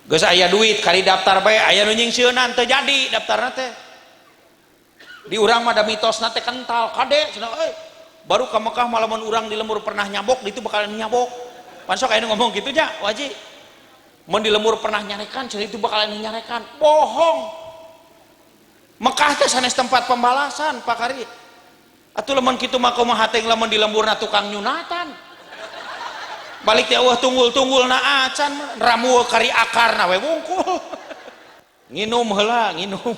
Geus aya duit kali daftar bae aya nu nyingsieunan teu jadi daftarna teh. Di urang mah da mitosna teh kental kade cenah euy. Baru ka Mekah malamun urang di lembur pernah nyabok ditu bakalan nyabok. Pan sok aya nu ngomong kitu nya wajib. Mun di lembur pernah nyarekan cenah itu bakalan nyarekan. Bohong. Mekah teh sanes tempat pembalasan Pak Kari. Atuh lamun kitu mah kumaha teh lamun di lemburna tukang nyunatan. Balik teh eueuh tunggul-tunggulna acan ramu kari akarna we wungkul. Nginum heula, nginum.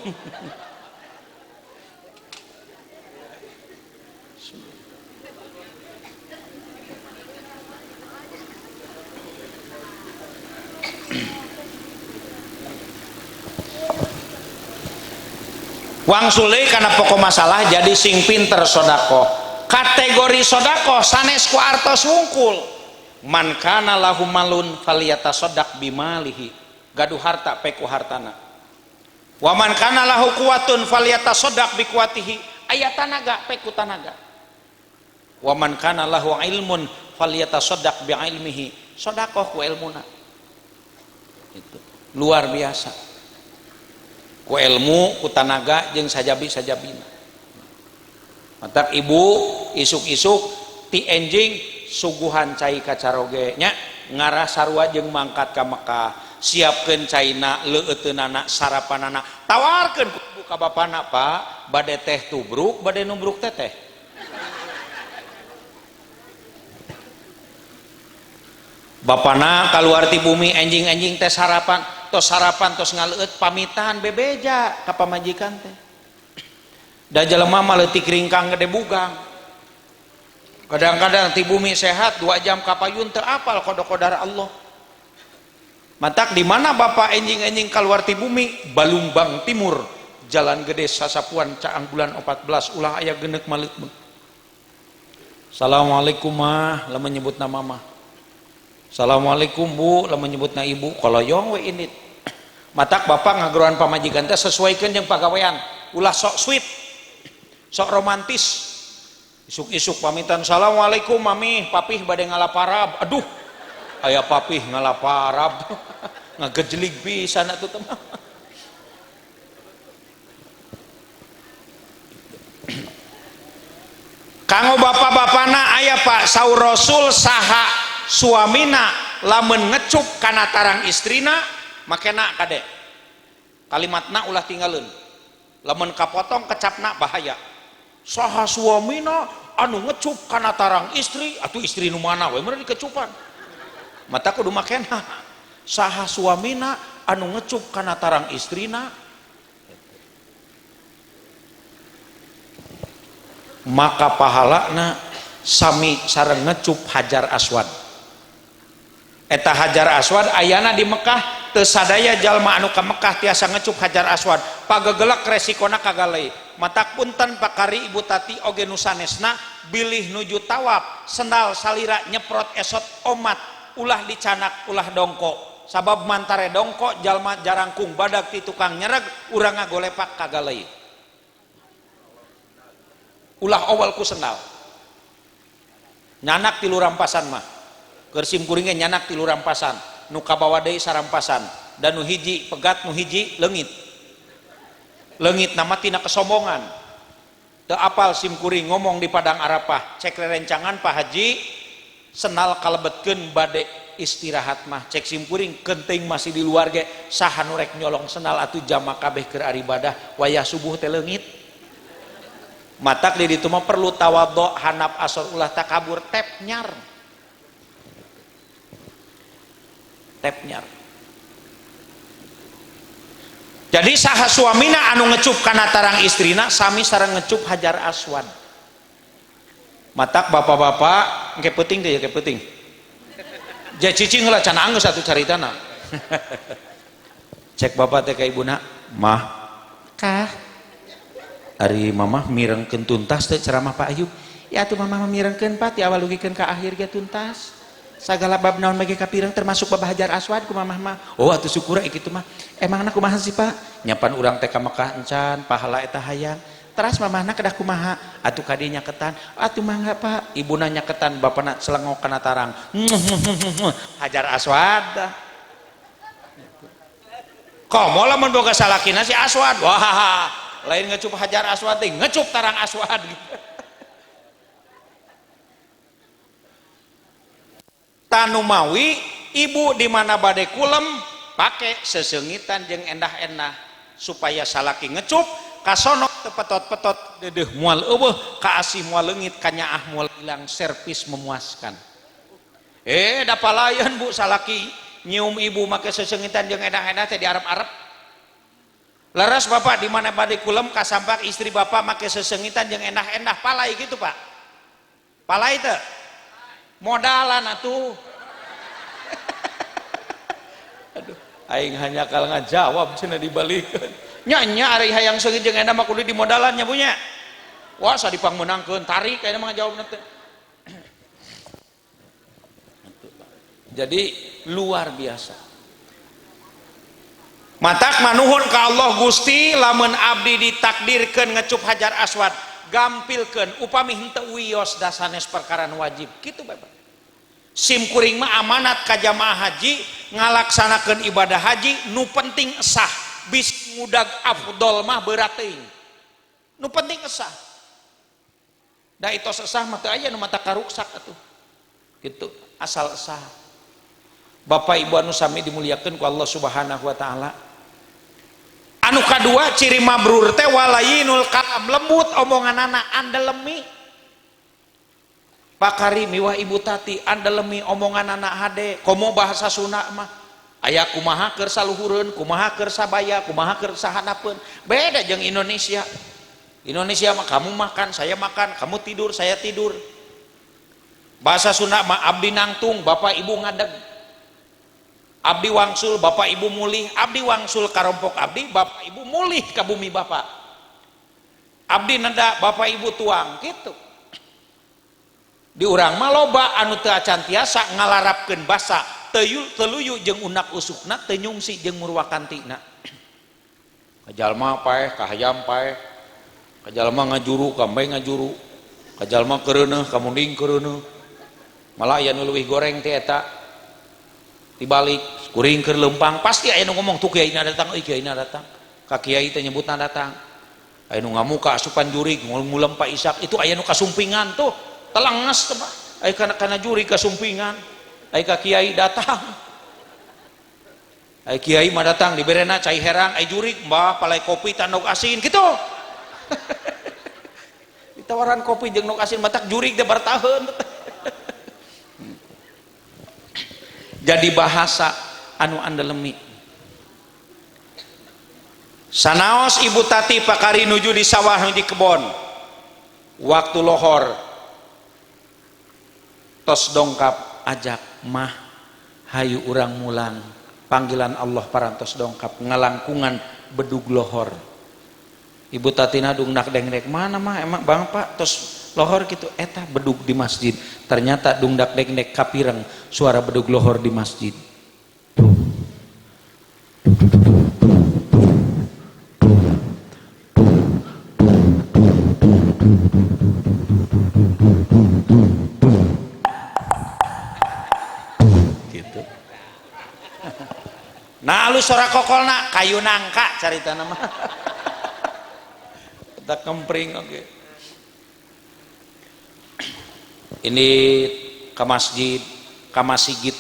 Wangsul deui kana pokok masalah jadi sing pinter sedekah. Kategori sedekah sanes ku artos wungkul. Man kana lahu malun falyatasaddaq bimalihi. Gaduh harta peku hartana. Wa man kana lahu quwatun falyatasaddaq biquwatihi. Aya tanaga peku tanaga. Wa man kana lahu ilmun falyatasaddaq biilmihi. Sedekah ku ilmuna. Itu luar biasa. Ku ilmu, ku tanaga jeung sajabi-sajabina. Matak ibu isuk-isuk ti enjing suguhan cai kacaroge nya ngarah sarua jeung mangkat ka Mekah, siapkeun caina, leueuteunana, sarapanana, tawarkeun ku ibu ka bapana, Pak, bade teh tubruk, bade nubruk teteh. Bapana kaluar ti bumi enjing-enjing teh sarapan, tos sarapan tos ngaleueut pamitan bebeja ka pamajikan teh. Da jelema mah leutik ringkang gede bugang. Kadang-kadang ti bumi sehat 2 jam kapayun teu apal kodok-kodar Allah. Matak di mana bapak enjing-enjing kaluar ti bumi? Balumbang Timur, Jalan Gede Sasapuan Caang bulan 14 ulah aya geneuk maleuk. Assalamualaikum mah, lamun nyebut nama mah. Assalamualaikum bu, lamun nyebutna ibu, koloyong we indit. Matak bapak ngageroan pamajikan teh sesuaikeun jeung pagawean, ulah sok sweet, sok romantis. Isuk-isuk pamitan, assalamualaikum mami, papih bade ngalaparab. Aduh, aya papih ngalaparab. Ngagejelig pisan atuh teh mah. Kanggo bapak-bapana aya Pak saur Rasul saha suamina lamun ngecup kana tarang istrina makena kade. Kalimatna ulah tinggalin. Lamun kapotong kecapna bahaya. Saha suamina anu ngecup kana tarang istri atuh istri nu mana we mun dikecupan. Mata kudu makena. Saha suamina anu ngecup kana tarang istrina maka pahalana sami sareng ngecup Hajar Aswad. Eta Hajar Aswad ayana di Mekah teu sadaya jalma anu ka Mekah tiasa ngecup Hajar Aswad pagegelek resikona kagalei matak punten Pakari Ibu Tati oge nu sanesna bilih nuju tawaf sendal salira nyeprot esot omat ulah dicanak ulah dongko sabab mantare dongko jalma jarangkung badag ti tukang nyereg urang ngagolepak kagalei ulah awal ku sendal nyanak tilu rampasan mah keur sim kuring ge nyanak tilu rampasan nu kabawa deui sarampasan dan nu hiji pegat nu hiji leungit leungit nama tina kesombongan teu apal sim kuring ngomong di Padang Arafah cek rerencangan Pak Haji senal kalebetkeun bade istirahat mah cek sim kuring kenting masih di luar ge saha nu rek nyolong senal atuh jama kabeh keur aribadah wayah subuh teh leungit matak di ditu mah perlu tawadhu handap asor ulah takabur tep nyar tepnyar. Jadi saha suamina anu ngecup kana tarang istrina sami sareng ngecup Hajar Aswad. Matak bapak-bapak engke peuting teh ya ke peuting. Ja cicing heula can anggeus atuh caritana. Cek bapak teh ka ibuna, "Mah, kah ari mamah mirengkeun tuntas teh ceramah Pak Ayub." Ya atuh mamah mirengkeun Pak ti awal dugikeun ka akhir ge tuntas. Sagala bab naon bagi kapireng termasuk bab Hajar Aswad ku mamah mah. Oh atuh syukur kitu mah. Emangna kumaha sih Pak? Nyapan urang teh ka Mekah encan pahala eta hayang. Teras mamahna kedah kumaha? Atuh ka dieu nyaketan. Atuh mangga Pak. Ibuna nyaketan, bapana celengok kana tarang. Hajar Aswad. Komo lamun boga salakina si Aswad. Wah, lain ngecup Hajar Aswad teh, ngecup tarang Aswad. Tanumawi ibu di mana bade kulem pake sesengitan jeung endah-endah supaya salaki ngecup kasono teu petot-petot deudeuh moal eueuh kaasih moal leungit kanyaah moal ilang servis memuaskan. Da palayan bu salaki nyium ibu make sesengitan jeung endah-endah teh di Arab-Arab. Leres bapak di mana bade kulem kasampak istri bapak make sesengitan jeung endah-endah palai gitu Pak. Palai teu? Modalan atuh. Aduh, aing hanya kal ngajawab cenah dibalikeun. Nya nya ari hayang seungit jeung endah mah kudu dimodalan nya punya. Wah, sadipangmeunangkeun tarik ayeuna mah ngajawabna teh. Jadi luar biasa. Matak manuhun ka Allah Gusti lamun abdi ditakdirkeun ngecup Hajar Aswad gampilkeun upami henteu wios dasanes perkara nu wajib kitu bae. Sim kuring mah amanat ka jamaah haji ngalaksanakeun ibadah haji nu penting sah bis ngudag afdol mah berat teuing nu penting sah da itos sah mah teu aya nu mata karuksak atuh kitu asal sah. Bapak Ibu anu sami dimuliakeun ku Allah Subhanahu wa taala. Anu kadua ciri mabrur teh walayinul kalam lembut omonganana andelemi. Pakari miwah Ibu Tati andelemi omonganana hade komo bahasa Sunda mah aya kumaha keur saluhureun kumaha keur sabaya kumaha keur sahanapeun beda jeung Indonesia. Indonesia mah kamu makan saya makan kamu tidur saya tidur. Bahasa Sunda mah abdi nangtung bapak ibu ngadeg. Abdi wangsul bapak ibu mulih, abdi wangsul karompok abdi bapak ibu mulih ka bumi bapak. Abdi neda bapak ibu tuang gitu. Di urang mah loba anu teu acan tiasa ngalarapkeun basa, teu luyu jeung unak usukna, teu nyungsi jeung murwakantina. Kajalma paeh, kahayam paeh. Kajalma ngajuru, kambe ngajuru. Kajalma keureuneuh, kamunding keureuneuh. Malah aya nu leuwih goreng teh eta. Dibalik kuring keur leumpang pasti aya nu ngomong tuh kiai na datang euy kiai na datang ka kiai teh nyebutna datang aya nu ngamuka asupan jurig ngulem Pak Ishak itu aya nu kasumpingan tuh telenges teh Pak aya kana jurig kasumpingan aya ka kiai datang aya kiai mah datang diberena cai herang aya jurig mbah palai kopi tandok asin kitu. Ditawaran kopi jeung nok asin matak jurig teh bartaheun. Jadi bahasa anu andelemi. Sanaos Ibu Tati pakari nuju di sawah nuju di kebon waktu lohor tos dongkap ajak mah hayu urang mulang Panggilan Allah parantos dongkap ngalangkungan bedug lohor. Ibu Tatina dungdak dengdek mana mah emang bang pak tos lohor gitu eta bedug di masjid. Ternyata dungdak dengdek kapireng suara bedug lohor di masjid. Gitu. Nah lu suara kokolna kayu nangka carita nama. Tak kempring oke. Okay. Ini ke masjid, ke masjid.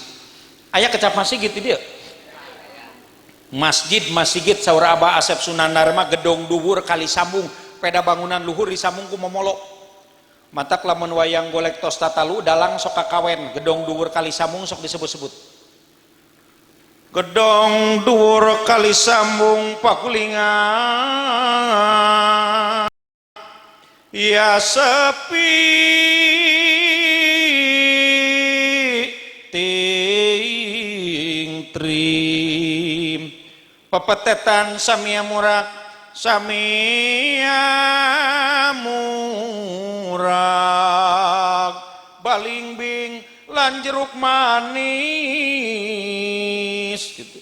Aya kecap masjid dia. Masjid masjid saur Abah Asep Sunandar mah gedong dhuwur kali sambung, peda bangunan luhur disambung ku momolo. Matak lamun wayang golek tos tatalu dalang sok kakawen, gedong dhuwur kali sambung sok disebut-sebut. Gedong dhuwur kali sambung pakulingan ya sepi ting trim pepetetan samia murak samia murak balingbing lan jeruk manis gitu.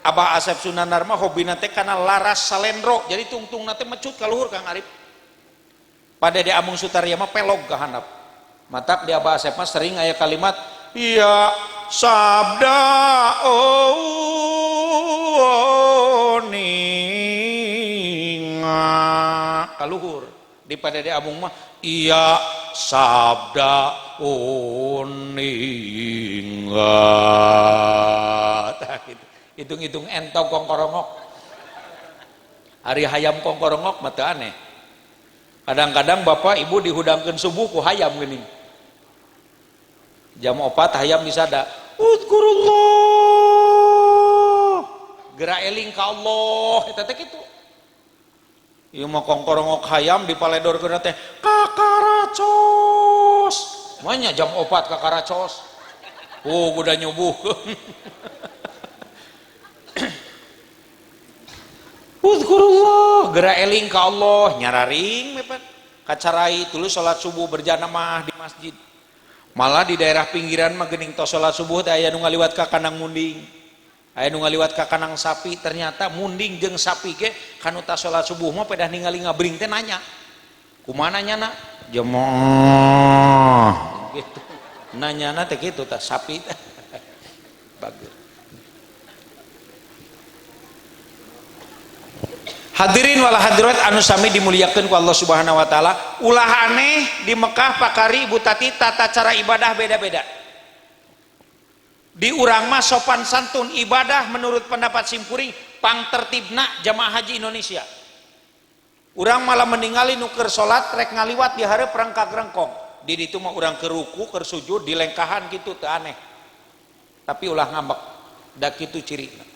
Abah Asep Sunandar mah hobina teh kana laras salendro, jadi tungtungna teh mecut ka luhur Kang Arif. Pada di Amung Sutarya mah pelog ka handap. Matak di Abah Asep mah sering aya kalimat ya sabda oninga ka luhur. Di pada di Amung mah iya sabda oninga. Gitu. Hitung-hitung entog kongkorongok. Ari hayam kongkorongok mah teu aneh. Kadang-kadang bapak ibu dihudangkeun subuh ku hayam geuning. Jam 4 hayam disada. Udkurullah. Geura eling ka Allah eta teh kitu. Ieu mah kongkorongok hayam dipaledorkeun teh kakaracos. Manya jam 4 kakaracos. Oh, udah nyubuhkeun. Udkurullah, geura eling ka Allah, nyararing mepet. Kacarai tuluy salat subuh berjamaah di masjid. Malah di daerah pinggiran mah geuning tos salat subuh teh aya nu ngaliwat ka kandang munding. Aya nu ngaliwat ka kandang sapi, ternyata munding jeung sapi ge kanu tas salat subuh mah pedah ningali ngabring teh nanya. Kumaha nanyana? Jemaah. Gitu. Nanyana teh kitu tah sapi teh. Bagus. Hadirin wal hadirat anu sami dimuliakeun ku Allah Subhanahu wa taala, ulah aneh di Mekah pakari Ibu Tati tata cara ibadah beda-beda. Di urang mah sopan santun ibadah menurut pendapat simkuring pangtertibna jamaah haji Indonesia. Urang malah meningali nu keur salat rek ngaliwat di hareup rengkag-rengkong. Di ditu mah urang keur ruku, keur sujud di lengkahan kitu teu aneh. Tapi ulah ngambek. Da kitu cirina.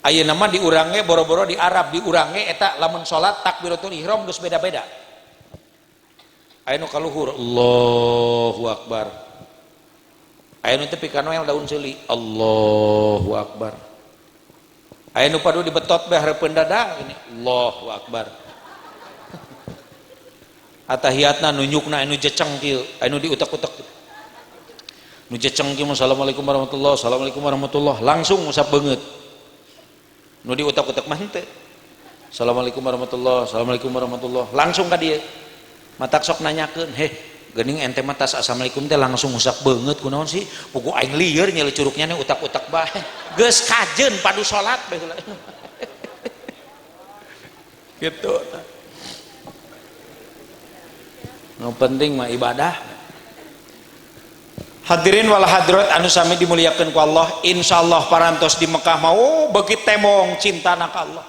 Ayeuna mah diurange boro-boro di Arab diurange eta lamun salat takbiratul ihram geus beda-beda. Aya nu kaluhur Allahu akbar. Aya nu teu pikanoel daun seuli Allahu akbar. Aya nu padu dibetot bae hareupeun dada ini Allahu akbar. Atahiyatna nunjukna anu jeceng kieu, anu diutek-utek. Nu jeceng kieu assalamualaikum warahmatullahi assalamualaikum warahmatullahi langsung usap beungeut. Nu diutak-utak mah henteu. Assalamualaikum warahmatullahi, assalamualaikum warahmatullahi. Langsung ka dieu. Matak sok nanyakeun, "Heh, geuning ente mah tas assalamualaikum teh langsung usap beungeut kunaon sih? Puguh aing lieur nya curuknya nih utak-utak bae." Geus kajeun padu salat bae heula. Gitu. Nu penting mah ibadah. Hadirin wal hadirat anu sami dimuliakeun ku Allah, insyaallah parantos di Mekah mau beuki temong cintana ka Allah.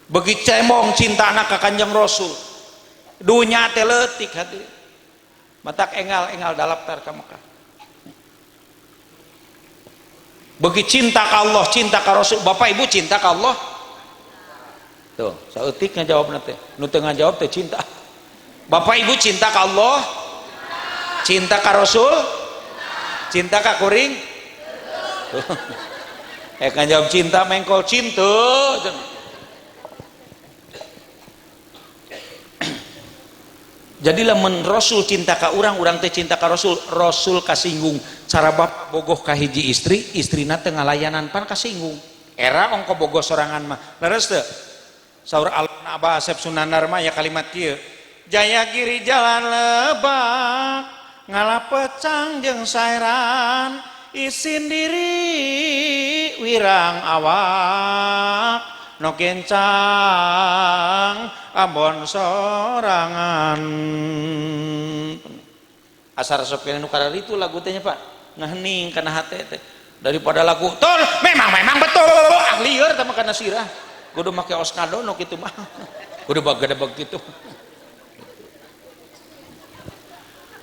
Beuki temong cintana ka Kanjeng Rasul. Dunya teh leutik hadirin. Matak engal-engal dalaptar ka Mekah. Beuki cinta ka Allah, cinta ka Rasul. Bapak Ibu cinta ka Allah? Tuh, saeutik ngajawabna teh. Nu teu ngajawab teh cinta. Bapak Ibu cinta ka Allah? Cinta ka Rasul? Cinta ka kuring? Tuh. Kan jawab cinta mengkol cinta. Jadi lamun Rasul cinta ka urang, urang teh cinta ka Rasul, Rasul kasinggung. Cara bapak bogoh ka hiji istri, istrina teu ngalayanan pan kasinggung. Era ongko bogoh sorangan mah. Leres teu? Saur alun Abah Asep Sunandar mah ya kalimat kieu. Jaya giri jalan lebak, ngalapecang jeung saeran, isin diri wirang awak, no kencang ambon sorangan. Asar resep keneh nu kararitu lagu teh nya Pak, ngahening kana hate teh. Daripada lagu tol memang betul ah lieur teh mah kana sirah. Kudu make oskadono kitu mah. Kudu bagedebeg kitu.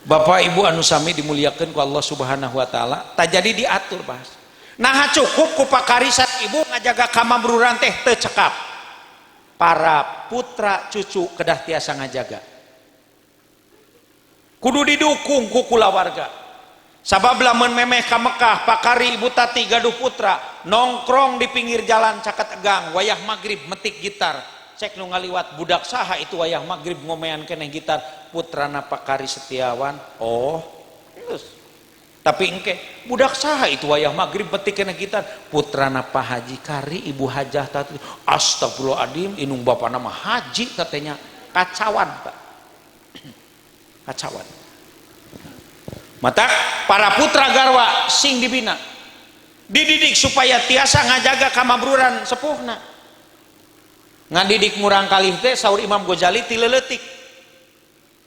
Bapak Ibu anu sami dimuliakeun ku Allah Subhanahu wa taala, tak jadi diatur bahas. Nah cukup ku pakarisat ibu ngajaga kamabruran teh teu cekap. Para putra cucu kedah tiasa ngajaga. Kudu didukung ku kulawarga. Sabab lamun memeh ka Mekah pakari ibu tati gaduh putra nongkrong di pinggir jalan caket egang wayah magrib metik gitar. Cek nu ngaliwat budak saha itu wayah magrib ngomean keneh gitar putrana Pakari Setiawan. Oh, terus. Tapi engke budak saha itu wayah magrib petik keneh gitar putrana Pak Haji Kari ibu hajah tadi. Astagfirullahaladzim inung bapana mah haji katanya. Kacauan Pak. Kacauan. Mata para putra garwa sing dibina, dididik supaya tiasa ngajaga kamabruran sepuhna. Ngadidik murang kalih teh saur Imam Ghazali ti leuletik.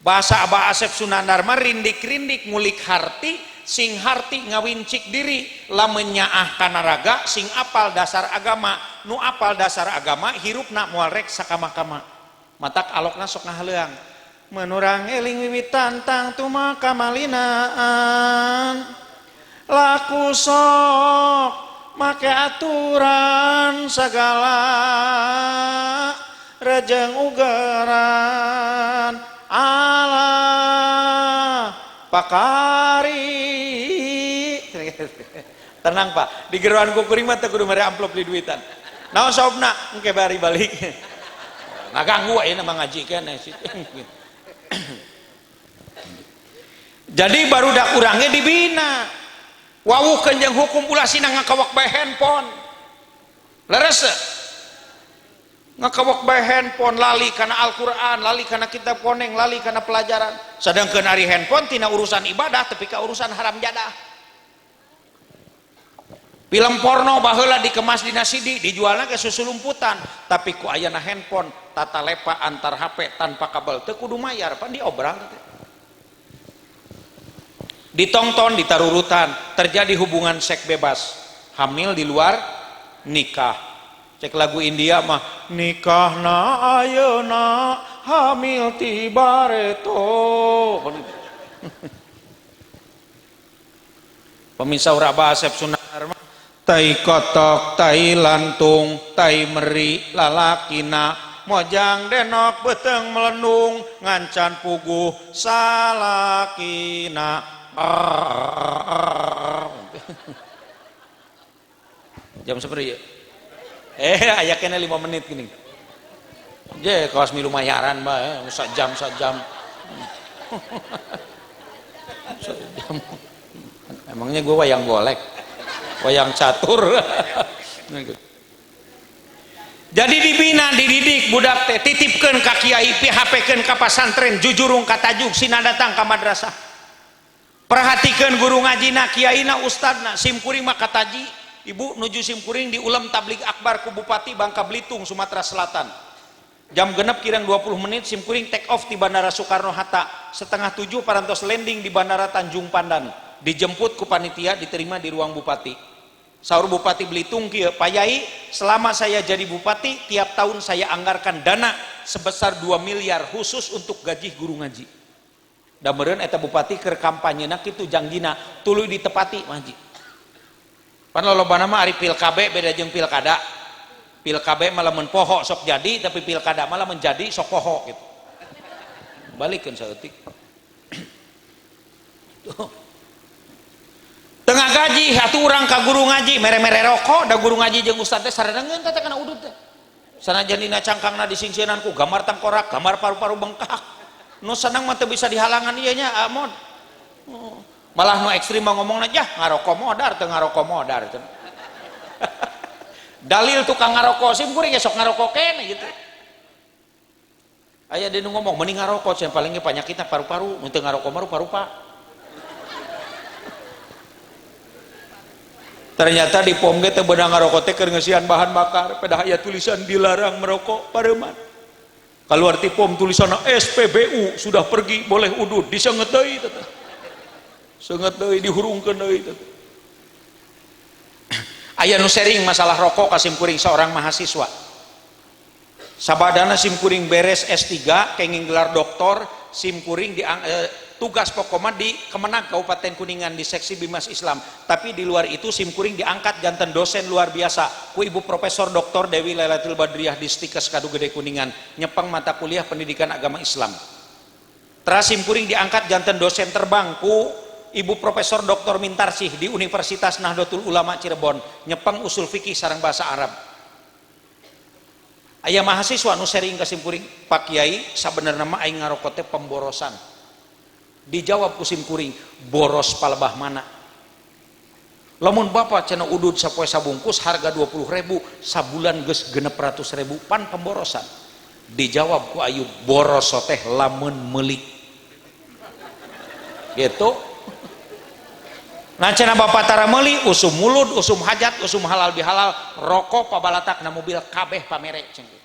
Bahasa Abah Asep Sunandar mah rindik-rindik ngulik harti, sing harti ngawincik diri, lamun nyaah kana raga sing apal dasar agama, nu apal dasar agama hirupna moal rek sakama-kama. Matak alokna sok ngahaleang. Menurang eling wiwitan tang tuma kamalinaan, laku sok make aturan segala rejeng ugeran ala pakari. Tenang Pak, di geroan kukuring mah teu kudu mere amplop di duitan. Naon sobna engke bari balik. Ngaganggu ayeuna mah ngaji keneh. Jadi barudak urangnya dibina. Wawuh kenjeng hukum ulah sina ngakawak bae handphone. Leres teu? Ngakawak bae handphone lali kana Al-Qur'an, lali kana kitab koneng, lali kana pelajaran. Sedangkeun ari handphone tina urusan ibadah tepi ka urusan haram jadah. Film porno baheula dikemas dina CD, dijualna ke susu lumputan, tapi ku ayana handphone tata lepa antar HP tanpa kabel teu kudu mayar, pan diobral teh. Ditongton ditarurutan, terjadi hubungan seks bebas, hamil di luar nikah. Cek lagu India mah nikahna ayeuna hamil ti bareto. Pemirsa Abah Asep Sunandar mah tai kotok tai lantung tai meri lalakina mojang denok beteng melendung ngancan puguh salakina. Jam seperti ya? Aya kene 5 menit gini. Je kawas milu mayaran bae, sajam sajam. Sajam. Emangnya gue wayang golek, wayang catur. Jadi dibina, dididik budak teh, titipkeun ka kiai, PHP-keun ka pasantren, jujurung ka tajuk, sina datang ka madrasah. Perhatikan guru ngajina, kiaina, ustadna, simkuring mah kataji, ibu nuju simkuring di ulam tablig akbar ku Bupati Bangka Belitung, Sumatera Selatan. Jam genep kirang 20 menit simkuring take off di Bandara Soekarno Hatta, 6:30 parantos landing di Bandara Tanjung Pandan. Dijemput ku panitia, diterima di ruang bupati. Saur Bupati Belitung kieu, Pak Yai, selama saya jadi bupati, tiap tahun saya anggarkan dana sebesar 2 miliar khusus untuk gaji guru ngaji. Da meureun eta bupati keur kampanyena kitu jangjina tuluy ditepati mah haji. Pan lolobana mah ari pil KB beda jeung pilkada. Pil KB mah lamun poho sok jadi, tapi pilkada mah lamun jadi sok poho gitu. Balikeun saeutik. Tengah Ngagaji atuh urang ka guru ngaji mere-mere rokok da guru ngaji jeung ustad teh sarerengeun teh kana udud teh. Sanajan dina cangkangna disingsieunan ku gambar tangkorak, gambar paru-paru bengkak. Nu senang mah teu bisa dihalangan ieu nya amod. Malah nu ekstrim mah ngomongna jah ngarokok modar teu ngarokok modar cenah. Dalil tukang ngarokok sim kuring sok ngarokok keneh gitu. Aya deui nu ngomong mending ngarokok cenah paling ge panyakitna paru-paru, mun teu ngarokok mah rupa-rupa. Ternyata di pom ge teu beunang ngarokok teh keur ngeusian bahan bakar, pedah aya tulisan dilarang merokok pareuman. Kaluar ti pom tulisanna SPBU sudah pergi boleh udud diseungeut deui teh. Seungeut deui dihurungkeun deui teh. Aya nu sharing masalah rokok ka simkuring seorang mahasiswa. Sabadana simkuring beres S3 kenging gelar doktor, simkuring di tugas pokoknya di Kemenag Kabupaten Kuningan di seksi Bimas Islam. Tapi di luar itu simkuring diangkat janten dosen luar biasa ku Ibu Profesor Dr. Dewi Lailatul Badriah di Stikes Kadu Gede Kuningan nyepeng mata kuliah pendidikan agama Islam. Teras simkuring diangkat janten dosen terbang ku Ibu Profesor Dr. Mintarsih di Universitas Nahdlatul Ulama Cirebon nyepeng usul fikih sareng bahasa Arab. Aya mahasiswa nu sharing ka simkuring, Pak Kiai sabenerna mah aing ngarokok teh pemborosan. Dijawab ku simkuring, boros palebah mana? Lamun bapak cenah udud sapoe sabungkus harga 20.000, sabulan geus 600.000 pan pemborosan. Dijawab ku Ayub, boros teh lamun meuli. Gitu. Nah cenah bapak tara meuli usum mulud, usum hajat, usum halal bihalal, rokok pabalatak na mobil kabeh pamere cenah.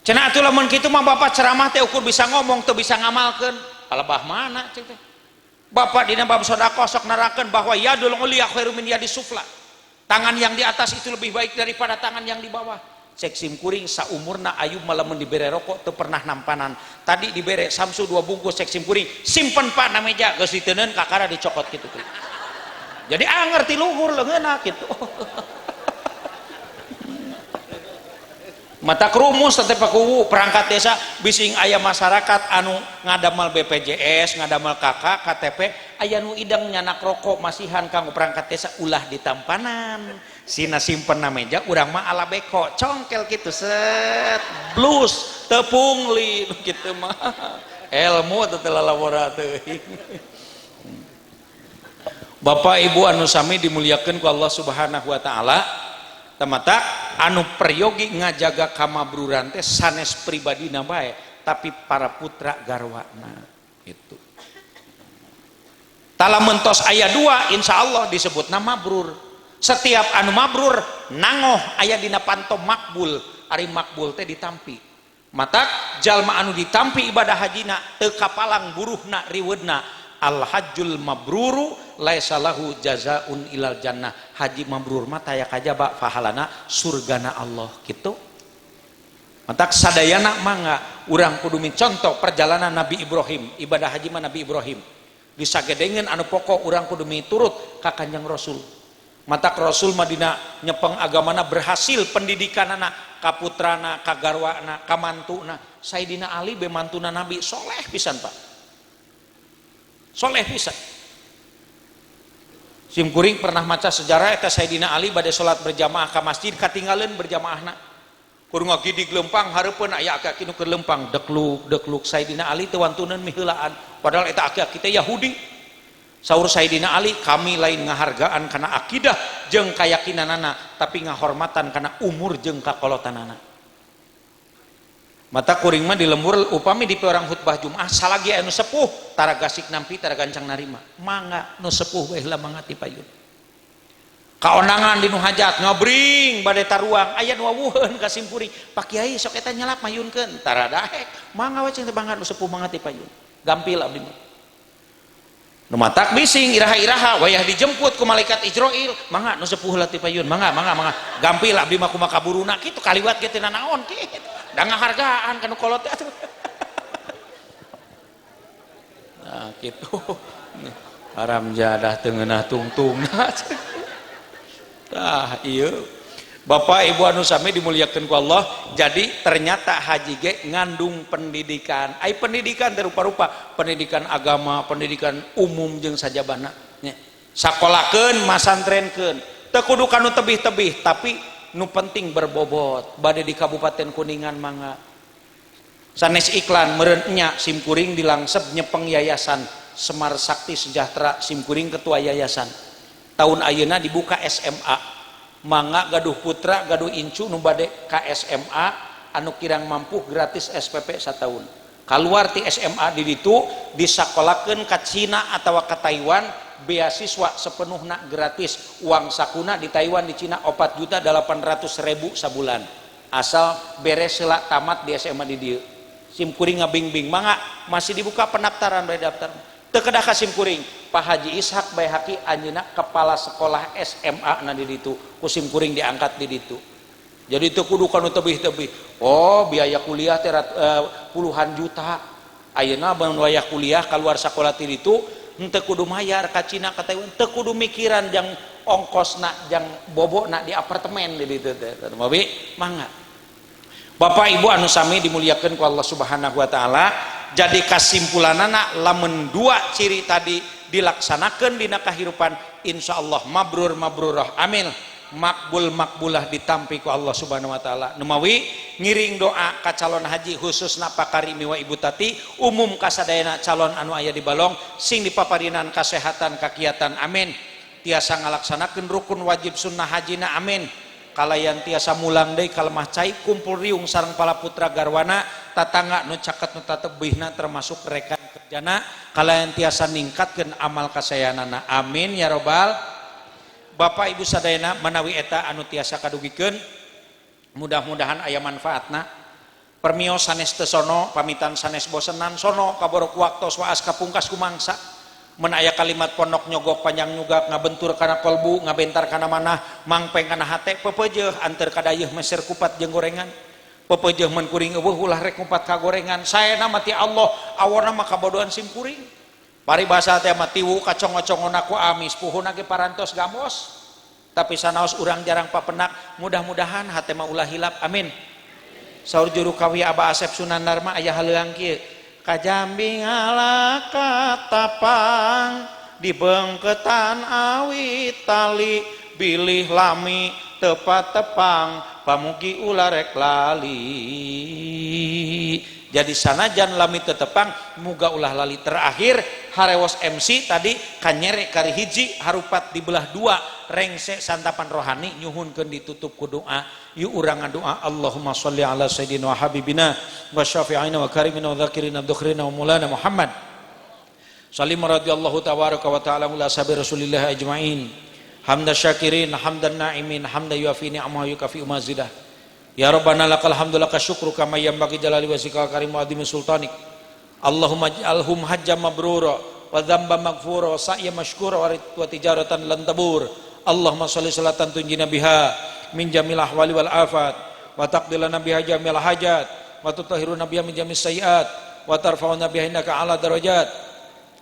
Cenah atuh lamun kitu mah bapak ceramah teh ukur bisa ngomong teu bisa ngamalkeun. Palebah mana cek teh? Bapak dina bab sedekah sok narakeun bahwa yadul ulya khairu min yadis sufla. Tangan yang di atas itu lebih baik daripada tangan yang di bawah. Cek simkuring saumurna Ayub mah lamun dibere rokok teu pernah nampanan. Tadi dibere Samsu 2 bungkus cek simkuring, simpen Pak na meja geus diteuneun kakara dicokot kitu. Jadi anger ti luhur leungeunna kitu. Mata kerumus tetep pakuwu perangkat desa bising aya masyarakat anu ngadamel BPJS, ngadamel KK, KTP, aya nu idang nyanak rokok masihan kanggo perangkat desa ulah ditampanan. Sina simpen na meja urang mah ala beko, congkel kitu set, blus tepungli kitu mah. Ilmu teh lalawara teuing. Bapak Ibu anu sami dimuliakeun ku Allah Subhanahu wa taala. Tamata anu peryogi ngajaga kamabruran teh sanes pribadina bae tapi para putra garwana itu. Talamun tos aya 2 insyaallah disebutna mabrur. Setiap anu mabrur nangoh aya dina panto makbul, ari makbul teh ditampi. Matak jalma anu ditampi ibadah hajina teu kapalang buruhna riweudna. Al hajjul mabruru laisa lahu jazaun ilal jannah. Haji mabrur mah taya kajaba pahalana surgana Allah gitu. Matak sadayana mangga urang kudu contoh perjalanan Nabi Ibrahim, ibadah haji mah Nabi Ibrahim. Disagedengeun anu pokok urang kudu miturut ka Kanjeng Rasul. Matak Rasul Madinah nyepeng agamana berhasil pendidikanana ka putrana, ka garwana, ka mantuna. Sayyidina Ali be mantuna Nabi soleh pisan Pak. Soleh pisan. Simkuring pernah maca sejarah eta Sayyidina Ali bade salat berjamaah ka masjid katinggaleun berjamaahna. Kudu ngagidig lempang hareupeun aya aki-aki nu keur lempang dekluk dekluk Sayyidina Ali teu wantuneun miheulaan padahal eta aki-aki teh Yahudi. Saur Sayyidina Ali kami lain ngahargaan kana akidah jeung kayakinanana tapi ngahormatan kana umur jeung kakolotanana. Mata kuring mah di lembur upami di orang khutbah Jumat salagi anu sepuh tara gasik nampi tara gancang narima mangga nu sepuh bae heula mangga ti payun. Kaonangan di nu hajat ngabring bade taruang aya nu wawuheun ka simkuring Pak Kiai sok eta nyalap mayunkeun tara daek mangga we cing teh mangga nu sepuh mangga ti payun gampil abdi mah. Nu matak bising iraha-iraha wayah dijemput ku malaikat Ijroil mangga nu sepuh heula ti payun mangga mangga mangga gampil abdi mah kumaha kaburuna kitu kaliwat ge teu nanaon kitu. Da ngahargaan kanu kolot teh atuh. Nah kitu. Haram jadah teu ngeunah tungtungna. Tah ieu Bapak Ibu anu sami dimuliakeun ku Allah, jadi ternyata haji ge ngandung pendidikan. Ai pendidikan teh rupa-rupa, pendidikan agama, pendidikan umum jeung sajabana nya. Sakolakeun, masantrenkeun. Teu kudu kanu tebih-tebih, tapi nu penting berbobot. Bade di Kabupaten Kuningan mangga. Sanes iklan meureun nya simkuring dilangsep nyepeng yayasan Semar Sakti Sejahtera, simkuring ketua yayasan. Tahun ayeuna dibuka SMA. Mangga gaduh putra gaduh incu nu bade ka SMA anu kirang mampu gratis SPP sataun. Kaluar ti SMA di ditu disakolakeun ka Cina atawa ka Taiwan beasiswa sepenuhna gratis, uang sakuna di Taiwan di Cina 4.800.000 sabulan. Asal beres heula tamat di SMA di dieu. Sim kuring ngabingbing mangga masih dibuka pendaftaran bae daftar. Teu kedah ka sim kuring Pak Haji Ishak Baihaqi anjeunna kepala sekolah SMA na di ditu ku sim kuring diangkat di ditu. Jadi teu kudu kanu tebih-tebih. Oh biaya kuliah teh puluhan juta. Ayeuna mun wayah kuliah kaluar sakola ti ditu henteu kudu mayar ka Cina ka Taiwan, teu kudu mikiran jang ongkosna jang bobona di apartemen di ditu teh. Babi mangga. Bapak Ibu anu sami dimuliakeun ku Allah Subhanahu wa taala. Jadi kasimpulanana lamun dua ciri tadi dilaksanakeun dina kahirupan insyaallah mabrur mabrurah amin makbul makbulah ditampi ku Allah Subhanahu wa taala. Numawi ngiring doa ka calon haji khususna Pak Karimi wa Ibu Tati, umum kasadayana calon anu aya di balong sing dipaparinan kasehatan kakiatan amin, tiasa ngalaksanakeun rukun wajib sunnah hajina amin, kalayan tiasa mulang deui ka lemah cai kumpul riung sareng pala putra garwana tatangga nu caket nu tatebihna termasuk rekan kerjana, kalayan tiasa ningkatkeun amal kasayanana amin ya robbal. Bapak Ibu sadayana manawi eta anu tiasa kadugikeun mudah-mudahan aya manfaatna. Permios sanes teu sono pamitan sanes bosenan sono kaborok waktos waas kapungkas kumangsa. Mun aya kalimat pondok nyogok panjang nyugap ngabentur kana kolbu ngabentar kana manah mangpeng kana hate pepeujeuh anteur kadayeuh meser kupat jeung gorengan pepeujeuh mun kuring eueuh ulah rek ngupat ka gorengan saena mah ti Allah awona mah kabodohan sim kuring paribasa teh mah tiwu kacongo-congona ku amis puhuna ge parantos gamos tapi sanaos urang jarang papenak mudah-mudahan hate mah ulah hilap amin. Saur juru kawi Abah Asep Sunandar mah aya haleuang kieu kajambi ngalakatapang dibengketan awi tali bilih lami tepat tepang pamugi ulah rek lali. Jadi sanajan lami tetepang muga ulah lali. Terakhir harewos MC tadi kanyere kari hiji harupat dibelah dua rengse santapan rohani nyuhunkeun ditutup ku doa. Yuk urang ngadoa Allahumma sholli ala sayyidina wa habibina wa syafi'ina wa karimina wa dzakirina dukhrina wa maulana Muhammad salim radhiyallahu tabaraka wa ta'ala ala sabi rasulillah ajmain hamda syakirin hamdan na'imin hamda yuafi ni'amahu yukafi mazidah. Ya Rabbana lakal hamdu laka syukru kama yanbaghi jalali wajhikal karim wa azimi sultanik. Allahumma ij'alhum hajjan mabrura wa dzamba maghfura wa sa'ya mashkura wa tijaratan lan tabur. Allahumma sholli salatan tunjina biha min jamil ahwali wal afat wa taqdilana biha jamil hajat wa tutahhiruna biha min jamis sayiat wa tarfa'una biha innaka ala darajat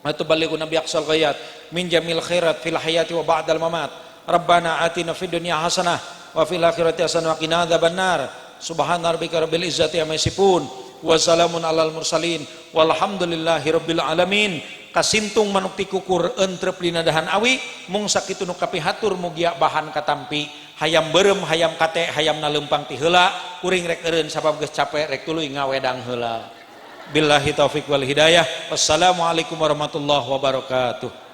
wa tuballighuna bi aqsal ghayat min jamil khairat fil hayati wa ba'dal mamat. Rabbana atina fid dunya hasanah wa fil akhirati hasanah wa qina adzabannar. Subhana rabbika rabbil izzati amma yasifun wa salamun alal mursalin walhamdulillahi rabbil alamin. Kasintung manuk ti kukur entrep dina dahan awi mung sakitu nu kapihatur mugia bahan katampi hayam beureum hayam kate hayam nalempang ti heula kuring rek eureun sabab geus capek rek tuluy ngawedang heula. Billahi taufik wal hidayah. Wassalamualaikum warahmatullahi wabarakatuh.